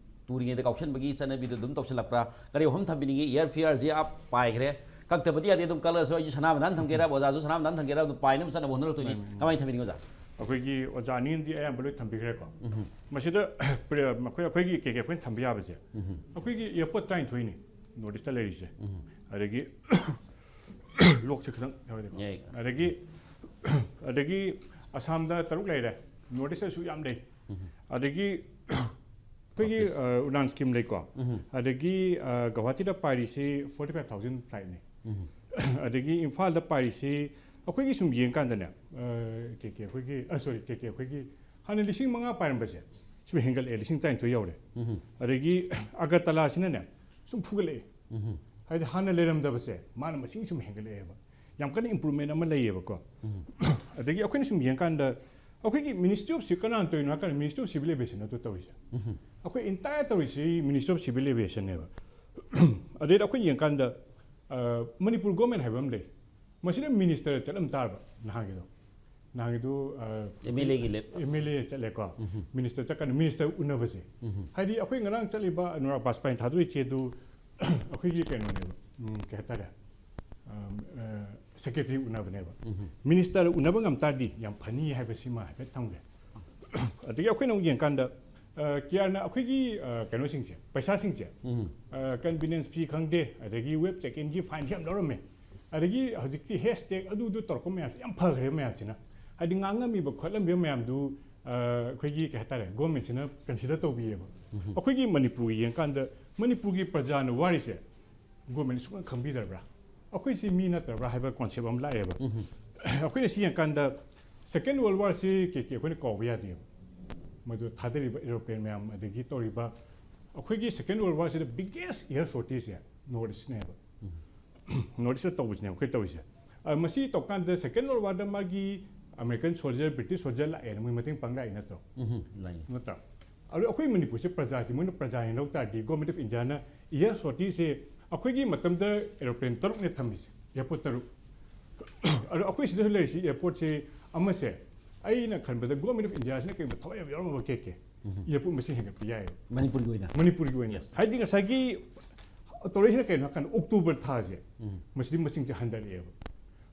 ꯇꯨꯔꯤꯉꯩꯗ ꯀꯥꯎꯁꯟꯕꯒꯤ ꯆꯠꯅꯕꯤꯗꯨ ꯑꯗꯨꯝ ꯇꯧꯁꯤꯜꯂꯛꯄ꯭ꯔꯥ? ꯀꯔꯤ ꯋꯥꯐꯝ ꯊꯝꯕꯤꯅꯤꯡꯉꯤ? Air fareꯁꯤ ꯑꯞ ꯄꯥꯏꯈ꯭ꯔꯦ, ꯀꯛꯇꯕꯗꯤ ꯌꯥꯗꯦ꯫ ꯑꯗꯨꯝ ꯀꯛꯂꯁꯨ ꯑꯩꯁꯨ ꯁꯅꯥ ꯃꯅꯥꯟ ꯊꯝꯒꯦꯔꯥ, ꯑꯣꯖꯥꯁꯨ ꯁꯅꯥ ꯃꯅꯥꯟ ꯊꯝꯒꯦꯔꯥ, ꯑꯗꯨꯝ ꯄꯥꯏꯅꯕ ꯆꯠꯅꯕ ꯍꯣꯠꯅꯔꯛꯇꯣꯏꯅꯤ꯫ ꯀꯃꯥꯏꯅ ꯊꯝꯕꯤꯅꯤꯡꯉꯤ ꯑꯣꯖꯥ? ꯑꯩꯈꯣꯏꯒꯤ ꯑꯣꯖꯥ ꯑꯅꯤꯅꯗꯤ ꯑꯌꯥꯝꯕ ꯂꯣꯏ ꯊꯝꯕꯤꯈ꯭ꯔꯦꯀꯣ꯫ ꯃꯁꯤꯗ ꯄ꯭ꯔꯦ-, ꯑꯩꯈꯣꯏ, ꯑꯩꯈꯣꯏꯒꯤ ꯀꯩꯀꯩ ꯑꯩꯈꯣꯏꯅ ꯊꯝꯕ ꯌꯥꯕꯁꯦ, ꯑꯩꯈꯣꯏꯒꯤ airport ꯇꯔꯥꯅꯤꯊꯣꯏꯅꯤ North Eastꯇ ꯂꯩꯔꯤꯁꯦ꯫ ꯑꯗꯒꯤ ꯂꯣꯛꯁꯦ ꯈꯤꯇꯪ ꯌꯥꯎꯔꯦꯀꯣ꯫ ꯌꯥꯏ꯫ ꯑꯗꯒꯤ ꯑꯗꯒꯤ ꯑꯁꯥꯝꯗ ꯇꯔꯨꯛ ꯂꯩꯔꯦ, North Eastꯇꯁꯨ ꯌꯥꯝ ꯂꯩ꯫ ꯑꯗꯒꯤ ꯑꯩꯈꯣꯏꯒꯤ, office꯫ ꯑ, ꯎꯗꯥꯟ scheme ꯂꯩꯀꯣ꯫ ꯑꯗꯒꯤ, ꯑ, ꯒꯧꯍꯥꯇꯤꯗ ꯄꯥꯏꯔꯤꯁꯤ forty five thousand flightꯅꯤ꯫ ꯑꯗꯒꯤ ꯏꯝꯐꯥꯜꯗ ꯄꯥꯏꯔꯤꯁꯤ ꯑꯩꯈꯣꯏꯒꯤ ꯁꯨꯝ ꯌꯦꯡꯀꯥꯟꯗꯅꯦ, ꯑ, ꯀꯦ ꯀꯦ ꯑꯩꯈꯣꯏꯒꯤ, ꯑ, sorry, ꯀꯦ ꯀꯦ ꯑꯩꯈꯣꯏꯒꯤ ꯍꯥꯟꯅ ꯂꯤꯁꯤꯡ ꯃꯉꯥ ꯄꯥꯏꯔꯝꯕꯁꯦ ꯁꯨꯝ ꯍꯦꯟꯒꯠꯂꯛꯑꯦ, ꯂꯤꯁꯤꯡ ꯇꯔꯥꯅꯤꯊꯣꯏ ꯌꯧꯔꯦ꯫ ꯑꯗꯒꯤ ꯑꯒꯔꯇꯂꯥꯁꯤꯅꯅꯦ ꯁꯨꯝ ꯐꯨꯒꯠꯂꯛꯑꯦ꯫ ꯍꯥꯏꯗꯤ ꯍꯥꯟꯅ ꯂꯩꯔꯝꯗꯕꯁꯦ ꯃꯥꯅ ꯃꯁꯤꯡ ꯁꯨꯝ ꯍꯦꯟꯒꯠꯂꯛꯑꯦꯕ꯫ ꯌꯥꯝ ꯀꯟꯅ improvement ꯑꯃ ꯂꯩꯌꯦꯕꯀꯣ꯫ ꯑꯗꯒꯤ ꯑꯩꯈꯣꯏꯅ ꯁꯨꯝ ꯌꯦꯡꯀꯥꯟꯗ ꯑꯩꯈꯣꯏꯒꯤ Ministry of Ci-, ꯀꯅꯥꯅ ꯇꯧꯔꯤꯅꯣ ꯍꯥꯏꯀꯥꯟꯗ Ministry of Civil Aviation ꯅꯠꯇ꯭ꯔꯣ ꯇꯧꯔꯤꯁꯦ? ꯑꯩꯈꯣꯏ entire ꯇꯧꯔꯤꯁꯤ Ministry of Civil Aviationꯅꯦꯕ꯫ ꯑꯗꯩꯗ ꯑꯩꯈꯣꯏꯅ ꯌꯦꯡꯀꯥꯟꯗ, ꯑ, ꯃꯅꯤꯄꯨꯔ government ꯍꯥꯏꯕ ꯑꯃ ꯂꯩ꯫ ꯃꯁꯤꯗ minister ꯆꯠꯂꯝ ꯇꯥꯔꯕ ꯅꯍꯥꯟꯒꯤꯗꯣ꯫ ꯅꯍꯥꯟꯒꯤꯗꯣ, ꯑ, MLAꯒꯤ ꯂꯦꯞ꯫ MLA ꯆꯠꯂꯦꯀꯣ꯫ Minister ꯆꯠꯀꯥꯟꯗ minister ꯎꯅꯕꯁꯦ꯫ ꯍꯥꯏꯗꯤ ꯑꯩꯈꯣꯏ ꯉꯔꯥꯡ ꯆꯠꯂꯤꯕ ꯑꯅꯨꯔꯥꯒ ꯕꯥꯖꯄꯥꯏꯅ ꯊꯥꯗꯣꯔꯛꯏ ꯆꯦꯗꯨ ꯑꯩꯈꯣꯏꯒꯤ ꯀꯩꯅꯣꯅꯦꯕ, ꯎꯝ, ꯀꯩ ꯍꯥꯏꯇꯥꯔꯦ, ꯑꯝ, ꯑ, secretary ꯎꯅꯕꯅꯦꯕ꯫ Minister ꯎꯅꯕ ꯉꯝ ꯇꯥꯔꯗꯤ ꯌꯥꯝ ꯐꯅꯤ ꯍꯥꯏꯕꯁꯤꯃ ꯍꯥꯏꯐꯦꯠ ꯊꯝꯒꯦ꯫ ꯑꯗꯒꯤ ꯑꯩꯈꯣꯏꯅ ꯑꯃꯨꯛ ꯌꯦꯡꯀꯥꯟꯗ, ꯑ, ꯀꯤꯌꯥꯔꯅ ꯑꯩꯈꯣꯏꯒꯤ, ꯑ, ꯀꯩꯅꯣꯁꯤꯡꯁꯦ, ꯄꯩꯁꯥꯁꯤꯡꯁꯦ, ꯑ, convenience fee ꯈꯪꯗꯦ, ꯑꯗꯒꯤ web check-inꯒꯤ fineꯁꯦ ꯌꯥꯝ ꯂꯧꯔꯝꯃꯦ꯫ ꯑꯗꯒꯤ ꯍꯧꯖꯤꯛꯀꯤ hashtag ꯑꯗꯨꯗꯨ ꯇꯧꯔꯛꯄ ꯃꯌꯥꯝꯁꯦ ꯌꯥꯝ ꯐꯈ꯭ꯔꯦ ꯃꯌꯥꯝꯁꯤꯅ꯫ ꯍꯥꯏꯗꯤ ꯉꯥꯡꯉꯝꯃꯤꯕ ꯈꯣꯠꯂꯝꯃꯤꯕ ꯃꯌꯥꯝꯗꯨ, ꯑ, ꯑꯩꯈꯣꯏꯒꯤ ꯀꯩ ꯍꯥꯏꯇꯥꯔꯦ, governmentꯁꯤꯅ consider ꯇꯧꯕꯤꯌꯦꯕ꯫ ꯑꯩꯈꯣꯏꯒꯤ ꯃꯅꯤꯄꯨꯔꯒꯤ ꯌꯦꯡꯀꯥꯟꯗ ꯃꯅꯤꯄꯨꯔꯒꯤ ꯄ꯭ꯔꯖꯥꯅ ꯋꯥꯔꯤꯁꯦ government ꯁꯨꯡꯈꯪ ꯈꯪꯕꯤꯗꯕ꯭ꯔꯥ? ꯑꯩꯈꯣꯏꯁꯤ ꯃꯤ ꯅꯠꯇ꯭ꯔꯕ꯭ꯔꯥ ꯍꯥꯏꯕ ꯀꯣꯟꯁꯦꯞ ꯑꯃ ꯂꯥꯛꯑꯦꯕ꯫ ꯑꯩꯈꯣꯏꯅ ꯁꯤ ꯌꯦꯡꯀꯥꯟꯗ, ꯁꯦꯀꯦꯟ ꯋꯥꯔꯜ ꯋꯥꯔꯁꯤ ꯀꯦ ꯀꯦ ꯑꯩꯈꯣꯏꯅ ꯀꯥꯎꯕ ꯌꯥꯗꯦꯕ꯫ ꯃꯗꯨ ꯊꯥꯗꯔꯤꯕ ꯑꯦꯔꯣꯄ꯭ꯂꯦꯟ ꯃꯌꯥꯝ, ꯑꯗꯒꯤ ꯇꯧꯔꯤꯕ, ꯑꯩꯈꯣꯏꯒꯤ ꯁꯦꯀꯦꯟ ꯋꯥꯔꯜ ꯋꯥꯔꯁꯤꯗ ꯕꯤꯒꯦꯁ ꯏꯌꯔ ꯁꯣꯔꯇꯦꯖꯁꯦ ꯅꯣꯔꯠ ꯏꯁꯅꯦꯕ꯫ ꯅꯣꯔꯠ ꯏꯁꯇ ꯇꯧꯕꯁꯤꯅꯦ ꯑꯩꯈꯣꯏ ꯇꯧꯔꯤꯁꯦ꯫ ꯑ, ꯃꯁꯤ ꯇꯧꯀꯥꯟꯗ ꯁꯦꯀꯦꯟ ꯋꯥꯔꯜ ꯋꯥꯔꯗ ꯃꯥꯒꯤ ꯑꯃꯦꯔꯤꯀꯟ ꯁꯣꯜꯖꯔ, ꯕ꯭ꯔꯤꯇꯤꯁ ꯁꯣꯜꯖꯔ ꯂꯥꯛꯑꯦꯅ ꯃꯣꯏ ꯃꯇꯦꯡ ꯄꯥꯡ ꯂꯥꯛꯏ ꯅꯠꯇ꯭ꯔꯣ? ꯎꯝ, ꯂꯥꯛꯏ꯫ ꯅꯠꯇ꯭ꯔꯥ? ꯑꯗꯣ ꯑꯩꯈꯣꯏ ꯃꯅꯤꯄꯨꯔꯁꯦ ꯄ꯭ꯔꯖꯥꯁꯤ ꯃꯣꯏꯅ ꯄ꯭ꯔꯖꯥꯅꯦꯅ ꯂꯧ ꯇꯥꯔꯗꯤ, ꯒꯣꯔꯃꯦꯟ ꯑꯣꯐ ꯏꯟꯗꯤꯌꯥꯅ ꯏꯌꯔ ꯁꯣꯔꯇꯦꯖꯁꯦ, ꯑꯩꯈꯣꯏꯒꯤ ꯃꯇꯝꯗ ꯑꯦꯔꯣꯄ꯭ꯂꯦꯟ ꯇꯔꯨꯛꯅꯦ ꯊꯝꯃꯤꯁꯦ, ꯑꯦꯌꯔꯄꯣꯔꯠ ꯇꯔꯨꯛ꯫ ꯑꯗꯣ ꯑꯩꯈꯣꯏ ꯁꯤꯗꯁꯨ ꯂꯩꯔꯤꯁꯤ ꯑꯦꯌꯔꯄꯣꯔꯠꯁꯤ ꯑꯃꯁꯦ, ꯑꯩꯅ ꯈꯟꯕꯗ ꯒꯣꯔꯃꯦꯟ ꯑꯣꯐ ꯏꯟꯗꯤꯌꯥꯁꯤꯅ ꯀꯩꯒꯨꯝꯕ ꯊꯋꯥꯏ ꯌꯥꯝ ꯌꯥꯎꯔꯝꯃꯕ ꯀꯦ ꯀꯦ, ꯎꯝ꯫ ꯑꯦꯌꯔꯄꯣꯔꯠ ꯃꯁꯤꯡ ꯍꯦꯟꯒꯠꯄ ꯌꯥꯏꯌꯦꯕ꯫ ꯃꯅꯤꯄꯨꯔꯒꯤ ꯑꯣꯏꯅ? ꯃꯅꯤꯄꯨꯔꯒꯤ ꯑꯣꯏꯅ꯫ Yes. ꯍꯥꯏꯗꯤ ꯉꯁꯥꯏꯒꯤ ꯇꯧꯔꯛꯏꯁꯤꯅ ꯀꯩꯅꯣ ꯍꯥꯏꯀꯥꯟꯗ ꯑꯣꯛꯇꯣꯕꯔ ꯊꯥꯁꯦ, ꯎꯝ꯫ ꯃꯁꯤꯗꯤ ꯃꯁꯤꯡꯁꯦ ꯍꯟꯊꯔꯛꯑꯦꯕ꯫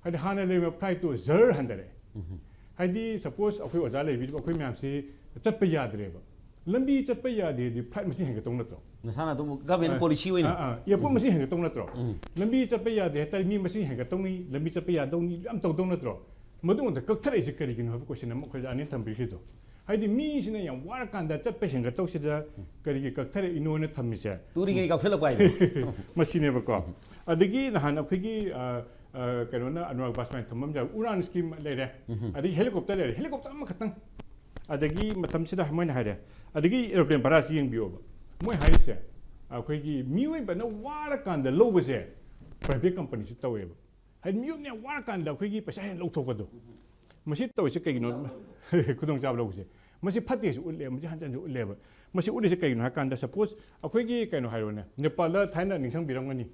ꯍꯥꯏꯗꯤ ꯍꯥꯟꯅ ꯂꯩꯔꯝꯕ ꯐ꯭ꯂꯥꯏꯠꯇꯣ ꯖꯔ ꯍꯟꯊꯔꯛꯑꯦ꯫ ꯎꯝ꯫ ꯍꯥꯏꯗꯤ ꯁꯄꯣꯁ ꯑꯩꯈꯣꯏ ꯑꯣꯖꯥ ꯂꯩꯕꯤꯔꯤꯕ ꯑꯩꯈꯣꯏ ꯃꯌꯥꯝꯁꯤ ꯆꯠꯄ ꯌꯥꯗ꯭ꯔꯦꯕ꯫ ꯂꯝꯕꯤ ꯆꯠꯄ ꯌꯥꯗꯦꯗꯤ ꯐ꯭ꯂꯥꯏꯠ ꯃꯁꯤꯡ ꯍꯦꯟꯒꯠꯇꯧ ꯅꯠꯇ꯭ꯔꯣ? ꯃꯁꯥꯅ ꯑꯗꯨꯝ ꯒꯚꯔꯟꯃꯦꯟ ꯑꯥ, ꯄꯣꯂꯤꯁꯤ ꯑꯣꯏꯅ꯫ ꯑꯥ, ꯑꯥ, ꯑꯦꯌꯔꯄꯣꯔꯠ ꯎꯝ꯫ ꯃꯁꯤꯡ ꯍꯦꯟꯒꯠꯇꯧ ꯅꯠꯇ꯭ꯔꯣ? ꯎꯝ꯫ ꯂꯝꯕꯤ ꯆꯠꯄ ꯌꯥꯗꯦ ꯍꯥꯏꯇꯥꯔꯦ, ꯃꯤ ꯃꯁꯤꯡ ꯍꯦꯟꯒꯠꯇꯧꯅꯤ, ꯂꯝꯕꯤ ꯆꯠꯄ ꯌꯥꯗꯧꯅꯤ, ꯌꯥꯝ ꯇꯧꯗꯧ ꯅꯠꯇ꯭ꯔꯣ? ꯃꯗꯨꯃꯛꯇ ꯀꯛꯊꯔꯛꯏꯁꯦ ꯀꯔꯤꯒꯤꯅꯣ ꯍꯥꯏꯕ ꯀꯣꯏꯁꯟ ꯑꯃ ꯑꯩꯈꯣꯏ ꯑꯣꯖꯥ ꯑꯅꯤꯅ ꯊꯝꯕꯤꯈ꯭ꯔꯤꯗꯣ꯫ ꯍꯥꯏꯗꯤ ꯃꯤꯁꯤꯅ ꯌꯥꯝ ꯋꯥꯔꯀꯥꯟꯗ ꯆꯠꯄ ꯍꯦꯟꯒꯠꯇꯧꯁꯤꯗ ꯀꯔꯤꯒꯤ ꯀꯛꯊꯔꯛꯏꯅꯣꯅ ꯊꯝꯃꯤꯁꯦ? ꯇꯨꯔꯤꯉꯩ ꯀꯛꯊꯠꯂꯛꯄ ꯍꯥꯏꯗꯣ꯫ ꯃꯁꯤꯅꯦꯕꯀꯣ꯫ ꯑꯗꯒꯤ ꯅꯍꯥꯟ ꯑꯩꯈꯣꯏꯒꯤ, ꯑ, ꯑ, ꯀꯩꯅꯣꯅ, ꯑꯅꯨꯔꯥꯒ ꯕꯥꯁꯃꯥꯅ ꯊꯝꯕ ꯑꯃ ꯌꯥꯎꯏ, ꯎꯔꯥꯟ ꯁ꯭ꯀꯤꯝ ꯂꯩꯔꯦ, ꯎꯝ꯫ ꯑꯗꯒꯤ ꯍꯦꯂꯤꯀꯣꯞꯇꯔ ꯂꯩꯔꯦ, ꯍꯦꯂꯤꯀꯣꯞꯇꯔ ꯑꯃꯈꯛꯇꯪ꯫ ꯑꯗꯒꯤ ꯃꯇꯝꯁꯤꯗ ꯃꯣꯏꯅ ꯍꯥꯏꯔꯦ, ꯑꯗꯒꯤ ꯑꯦꯔꯣꯄ꯭ꯂꯦꯟ ꯚꯔꯥꯁꯤ ꯌꯦꯡꯕꯤꯌꯣꯕ꯫ ꯃꯣꯏ ꯍꯥꯏꯔꯤꯁꯦ, ꯑꯩꯈꯣꯏꯒꯤ ꯃꯤꯑꯣꯏꯕꯅ ꯋꯥꯔꯀꯥꯟꯗ ꯂꯧꯕꯁꯦ ꯄ꯭ꯔꯥꯏꯚꯦꯠ ꯀꯝꯄꯅꯤꯁꯤ ꯇꯧꯋꯦꯕ꯫ ꯍꯥꯏꯗꯤ ꯃꯤꯑꯣꯏꯕꯅ ꯌꯥꯝ ꯋꯥꯔꯀꯥꯟꯗ ꯑꯩꯈꯣꯏꯒꯤ ꯄꯩꯁꯥ ꯍꯦꯟꯅ ꯂꯧꯊꯣꯛꯄꯗꯣ꯫ ꯃꯁꯤ ꯇꯧꯔꯤꯁꯦ ꯀꯩꯒꯤꯅꯣ? ꯈꯨꯗꯣꯡꯆꯥꯕ ꯂꯧꯕꯁꯦ꯫ ꯃꯁꯤ ꯐꯠꯇꯦꯁꯨ ꯎꯠꯂꯦ, ꯃꯁꯤ ꯍꯟꯖꯟꯁꯨ ꯎꯠꯂꯦꯕ꯫ ꯃꯁꯤ ꯎꯠꯂꯤꯁꯦ ꯀꯩꯒꯤꯅꯣ ꯍꯥꯏ ꯀꯥꯟꯗ, ꯁꯄꯣꯁ ꯑꯩꯈꯣꯏꯒꯤ ꯀꯩꯅꯣ ꯍꯥꯏꯔꯣꯅꯦ, ꯅꯦꯄꯥꯜꯗ ꯊꯥꯏꯅ ꯅꯤꯡꯁꯤꯡꯕꯤꯔꯝꯒꯅꯤ,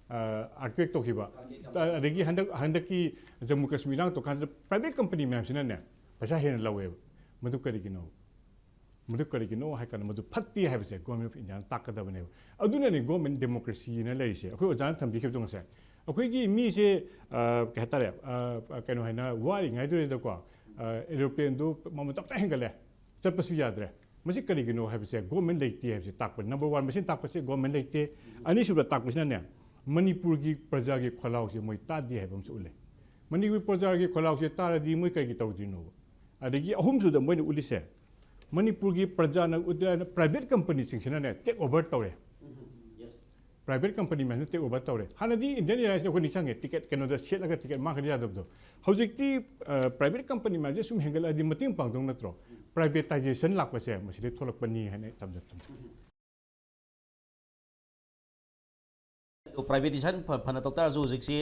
ꯑ, ꯑꯥꯔꯠꯀ꯭ꯋꯦꯛ ꯇꯧꯈꯤꯕ꯫ ꯑꯗꯒꯤ ꯍꯟꯗꯛ, ꯍꯟꯗꯛꯀꯤ ꯖꯝꯃꯨ ꯀꯥꯁꯃꯤꯔ ꯏꯔꯥꯡ ꯇꯧꯀꯥꯟꯗ ꯄ꯭ꯔꯥꯏꯚꯦꯠ ꯀꯝꯄꯅꯤ ꯃꯌꯥꯝꯁꯤꯅꯅꯦ ꯄꯩꯁꯥ ꯍꯦꯟꯅ ꯂꯧꯋꯦꯕ꯫ ꯃꯗꯨ ꯀꯔꯤꯒꯤꯅꯣ? ꯃꯗꯨ ꯀꯔꯤꯒꯤꯅꯣ ꯍꯥꯏ ꯀꯥꯟꯗ ꯃꯗꯨ ꯐꯠꯇꯦ ꯍꯥꯏꯕꯁꯦ ꯒꯣꯔꯃꯦꯟ ꯑꯣꯐ ꯏꯟꯗꯤꯌꯥꯅ ꯇꯥꯛꯀꯗꯕꯅꯦꯕ꯫ ꯑꯗꯨꯅꯅꯦ ꯒꯣꯔꯃꯦꯟ ꯗꯦꯃꯣꯀ꯭ꯔꯦꯁꯤꯅ ꯂꯩꯔꯤꯁꯦ꯫ ꯑꯩꯈꯣꯏ ꯑꯣꯖꯥꯅ ꯊꯝꯕꯤꯈꯤꯕꯗꯣ ꯉꯁꯥꯏ꯫ ꯑꯩꯈꯣꯏꯒꯤ ꯃꯤꯁꯦ, ꯑ, ꯀꯩ ꯍꯥꯏꯇꯥꯔꯦ, ꯑ, ꯀꯩꯅꯣ ꯍꯥꯏꯅ ꯋꯥꯔꯤꯉꯩꯗꯨꯗꯀꯣ, ꯑ, ꯑꯦꯔꯣꯄ꯭ꯂꯦꯟꯗꯨ ꯃꯃꯜ ꯇꯞꯇꯥꯏ ꯍꯦꯟꯒꯠꯂꯦ, ꯆꯠꯄꯁꯨ ꯌꯥꯗ꯭ꯔꯦ꯫ ꯃꯁꯤ ꯀꯔꯤꯒꯤꯅꯣ ꯍꯥꯏꯕꯁꯦ ꯒꯣꯔꯃꯦꯟ ꯂꯩꯇꯦ ꯍꯥꯏꯕꯁꯦ ꯇꯥꯛꯄꯅꯤ꯫ ꯅꯝꯕꯔ ꯋꯥꯟ, ꯃꯁꯤꯅ ꯇꯥꯛꯄꯁꯦ ꯒꯣꯔꯃꯦꯟ ꯂꯩꯇꯦ꯫ ꯑꯅꯤꯁꯨꯕꯗ ꯇꯥꯛꯄꯁꯤꯅꯅꯦ, ꯃꯅꯤꯄꯨꯔꯒꯤ ꯄ꯭ꯔꯖꯥꯒꯤ ꯈꯣꯜꯂꯥꯎꯁꯦ ꯃꯣꯏ ꯇꯥꯗꯦ ꯍꯥꯏꯕ ꯑꯃꯁꯨ ꯎꯠꯂꯦ꯫ ꯃꯅꯤꯄꯨꯔ ꯄ꯭ꯔꯖꯥꯒꯤ ꯈꯣꯜꯂꯥꯎꯁꯦ ꯇꯥꯔꯗꯤ ꯃꯣꯏ ꯀꯔꯤꯒꯤ ꯇꯧꯗꯣꯏꯅꯣꯕ? ꯑꯗꯒꯤ ꯑꯍꯨꯝꯁꯨꯗ ꯃꯣꯏꯅ ꯎꯠꯂꯤꯁꯦ, ꯃꯅꯤꯄꯨꯔꯒꯤ ꯄ꯭ꯔꯖꯥꯅ ꯎꯠ-, ꯄ꯭ꯔꯥꯏꯚꯦꯠ ꯀꯝꯄꯅꯤꯁꯤꯡꯁꯤꯅꯅꯦ ꯇꯦꯛ ꯑꯣꯚꯔ ꯇꯧꯔꯦ꯫ Private company ꯃꯌꯥꯝꯁꯤꯅ take over ꯇꯧꯔꯦ꯫ ꯍꯥꯟꯅꯗꯤ Indian Airlines ꯅ ꯑꯩꯈꯣꯏ ꯅꯤꯡꯁꯤꯡꯉꯦ, ticket ꯀꯩꯅꯣꯗ ꯁꯦꯠꯂꯒ ticket ꯃꯥꯡꯈ꯭ꯔꯗꯤ ꯌꯥꯗꯕꯗꯣ꯫ ꯍꯧꯖꯤꯛꯇꯤ private company ꯃꯌꯥꯝꯁꯦ ꯁꯨꯝ ꯍꯦꯟꯒꯠꯂꯛꯑꯗꯤ ꯃꯇꯦꯡ ꯄꯥꯡꯗꯧ ꯅꯠꯇ꯭ꯔꯣ? Privatization ꯂꯥꯛꯄꯁꯦ ꯃꯁꯤꯗꯩ ꯊꯣꯛꯂꯛꯄꯅꯤ ꯍꯥꯏꯅ ꯑꯩ ꯊꯝꯖ ꯊꯝꯖꯒꯦ꯫ Privatization ꯐ- ꯐꯅ ꯇꯧ ꯇꯥꯔꯁꯨ ꯍꯧꯖꯤꯛꯁꯤ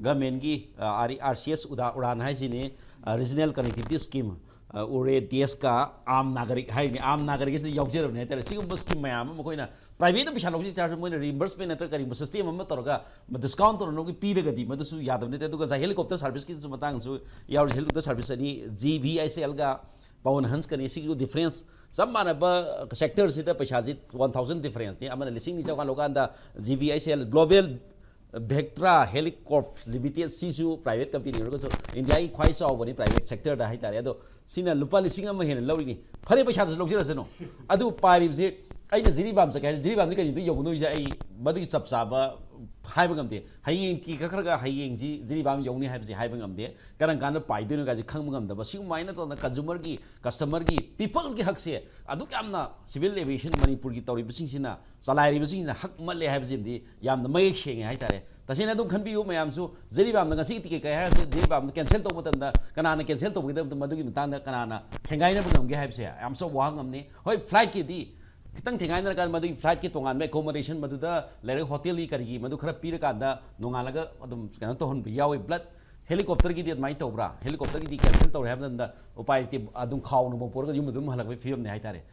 government ꯀꯤ RCS ꯎꯗꯥ ꯎꯔꯥꯟ ꯍꯥꯏꯁꯤꯅꯤ, Regional Connectivity Scheme, ꯎꯔꯦ ꯗꯦꯁ ꯀꯥ ꯑꯥꯝ ꯅꯥꯒꯔꯤꯛ ꯍꯥꯏꯔꯤꯅꯤ꯫ ꯑꯥꯝ ꯅꯥꯒꯔꯤꯛ ꯑꯁꯤꯗ ꯌꯥꯎꯖꯔꯕꯅꯤ ꯍꯥꯏꯇꯥꯔꯦ꯫ ꯁꯤꯒꯨꯝꯕ scheme ꯃꯌꯥꯝ ꯑꯃ ꯃꯈꯣꯏꯅ private ꯅ ꯄꯩꯁꯥ ꯂꯧꯖ ꯇꯥꯔꯁꯨ ꯃꯣꯏꯅ reimbursement ꯅꯠꯇ꯭ꯔꯒ ꯀꯔꯤꯒꯨꯝꯕ system ꯑꯃ ꯇꯧꯔꯒ discount ꯇꯧꯅꯅꯕꯒꯤ ꯄꯤꯔꯒꯗꯤ ꯃꯗꯨꯁꯨ ꯌꯥꯗꯕ ꯅꯠꯇꯦ꯫ ꯑꯗꯨꯒ ꯉꯁꯥꯏ helicopter service ꯀꯤꯁꯨ ꯃꯇꯥꯡꯁꯨ ꯌꯥꯎꯔꯤ꯫ Helicopter service ꯑꯅꯤ, GVICL ꯒ Pawan Hans ꯀꯅꯤ꯫ ꯁꯤꯒꯤ difference ꯆꯞ ꯃꯥꯟꯅꯕ sector ꯁꯤꯗ ꯄꯩꯁꯥꯁꯤ one thousand difference ꯅꯤ꯫ ꯑꯃꯅ ꯂꯤꯁꯤꯡ ꯑꯅꯤ ꯆꯥꯝꯃꯉꯥ ꯂꯧꯀꯥꯟꯗ GVICL Global Vectra Helicopter Limited ꯁꯤꯁꯨ private company ꯑꯣꯏꯔꯒꯁꯨ ꯏꯟꯗꯤꯌꯥꯒꯤ ꯈ꯭ꯋꯥꯏ ꯆꯥꯎꯕꯅꯤ private sector ꯗ ꯍꯥꯏꯇꯥꯔꯦ꯫ ꯑꯗꯣ ꯁꯤꯅ ꯂꯨꯄꯥ ꯂꯤꯁꯤꯡ ꯑꯃ ꯍꯦꯟꯅ ꯂꯧꯔꯤꯅꯤ꯫ ꯐꯔꯦ, ꯄꯩꯁꯥꯗꯨꯁꯨ ꯂꯧꯖꯔꯁꯅꯨ꯫ ꯑꯗꯨ ꯄꯥꯏꯔꯤꯕꯁꯤ ꯑꯩꯅ ꯖꯤꯔꯤꯕꯥꯝ ꯆꯠꯀꯦ ꯍꯥꯏꯔꯦ, ꯖꯤꯔꯤꯕꯥꯝꯗꯤ ꯀꯔꯤꯅꯣ ꯌꯧꯒꯗꯣꯏꯁꯦ? ꯑꯩ ꯃꯗꯨꯒꯤ ꯆꯞ ꯆꯥꯕ ꯍꯥꯏꯕ ꯉꯝꯗꯦ꯫ ꯍꯌꯦꯡ ꯇꯤꯀꯦꯠ ꯀꯛꯈ꯭ꯔꯒ ꯍꯌꯦꯡꯁꯤ ꯖꯤꯔꯤꯕꯥꯝ ꯌꯧꯅꯤ ꯍꯥꯏꯕꯁꯤ ꯍꯥꯏꯕ ꯉꯝꯗꯦ꯫ ꯀꯔꯝ ꯀꯥꯟꯗ ꯄꯥꯏꯗꯣꯏꯅꯣ ꯀꯥꯏꯁꯦ ꯈꯪꯕ ꯉꯝꯗꯕ꯫ ꯁꯤꯒꯨꯝꯕ ꯍꯥꯏꯅ ꯇꯧꯗꯅ consumer ꯒꯤ, customer ꯒꯤ, people ꯒꯤ ꯍꯛꯁꯦ ꯑꯗꯨꯛ ꯌꯥꯝꯅ civil aviation ꯃꯅꯤꯄꯨꯔꯒꯤ ꯇꯧꯔꯤꯕꯁꯤꯡꯁꯤꯅ, ꯆꯂꯥꯏꯔꯤꯕꯁꯤꯡꯁꯤꯅ ꯍꯛ ꯃꯠꯂꯦ ꯍꯥꯏꯕꯁꯤꯃꯗꯤ ꯌꯥꯝꯅ ꯃꯌꯦꯛ ꯁꯦꯡꯉꯦ ꯍꯥꯏꯇꯥꯔꯦ꯫ ꯇꯁꯦꯡꯅ ꯑꯗꯨꯝ ꯈꯟꯕꯤꯌꯨ ꯃꯌꯥꯝꯁꯨ, ꯖꯤꯔꯤꯕꯥꯝꯗ ꯉꯁꯤꯒꯤ ꯇꯤꯀꯦꯠ ꯀꯛꯑꯦ ꯍꯥꯏꯔꯁꯨ ꯖꯤꯔꯤꯕꯥꯝꯗ cancel ꯇꯧꯕ ꯃꯇꯝꯗ ꯀꯅꯥꯅ cancel ꯇꯧꯕꯒꯤꯗꯃꯛꯇ ꯃꯗꯨꯒꯤ ꯃꯇꯥꯡꯗ ꯀꯅꯥꯅ ꯊꯦꯡꯒꯥꯏꯅꯕ ꯉꯝꯒꯦ ꯍꯥꯏꯕꯁꯦ ꯌꯥꯝ ꯑꯆꯧꯕ ꯋꯥꯍꯪ ꯑꯃꯅꯤ꯫ ꯍꯣꯏ, flight ꯀꯤꯗꯤ ꯈꯤꯇꯪ ꯊꯦꯡꯒꯥꯏꯅꯔꯀꯥꯟꯗ ꯃꯗꯨꯒꯤ flight ꯀꯤ ꯇꯣꯉꯥꯟꯕ accommodation, ꯃꯗꯨꯗ ꯂꯩꯔꯒ hotel ꯒꯤ ꯀꯔꯤꯒꯤ ꯃꯗꯨ ꯈꯔ ꯄꯤꯔꯀꯥꯟꯗ ꯅꯣꯡꯉꯥꯜꯂꯒ ꯑꯗꯨꯝ ꯀꯩꯅꯣ ꯇꯧꯍꯟꯕ ꯌꯥꯎꯏ꯫ But helicopter ꯒꯤꯗꯤ ꯑꯗꯨꯃꯥꯏꯅ ꯇꯧꯕ꯭ꯔꯥ? Helicopter ꯒꯤꯗꯤ cancel ꯇꯧꯔꯦ ꯍꯥꯏꯕ ꯃꯇꯝꯗ ꯎꯄꯥꯏ ꯂꯩꯇꯦ, ꯑꯗꯨꯝ ꯈꯥꯎ ꯅꯨꯡ ꯄꯨꯔꯒ ꯌꯨꯝ ꯑꯗꯨꯝ ꯍꯜꯂꯛꯄꯒꯤ ꯐꯤꯕꯝꯅꯤ ꯍꯥꯏꯇꯥꯔꯦ꯫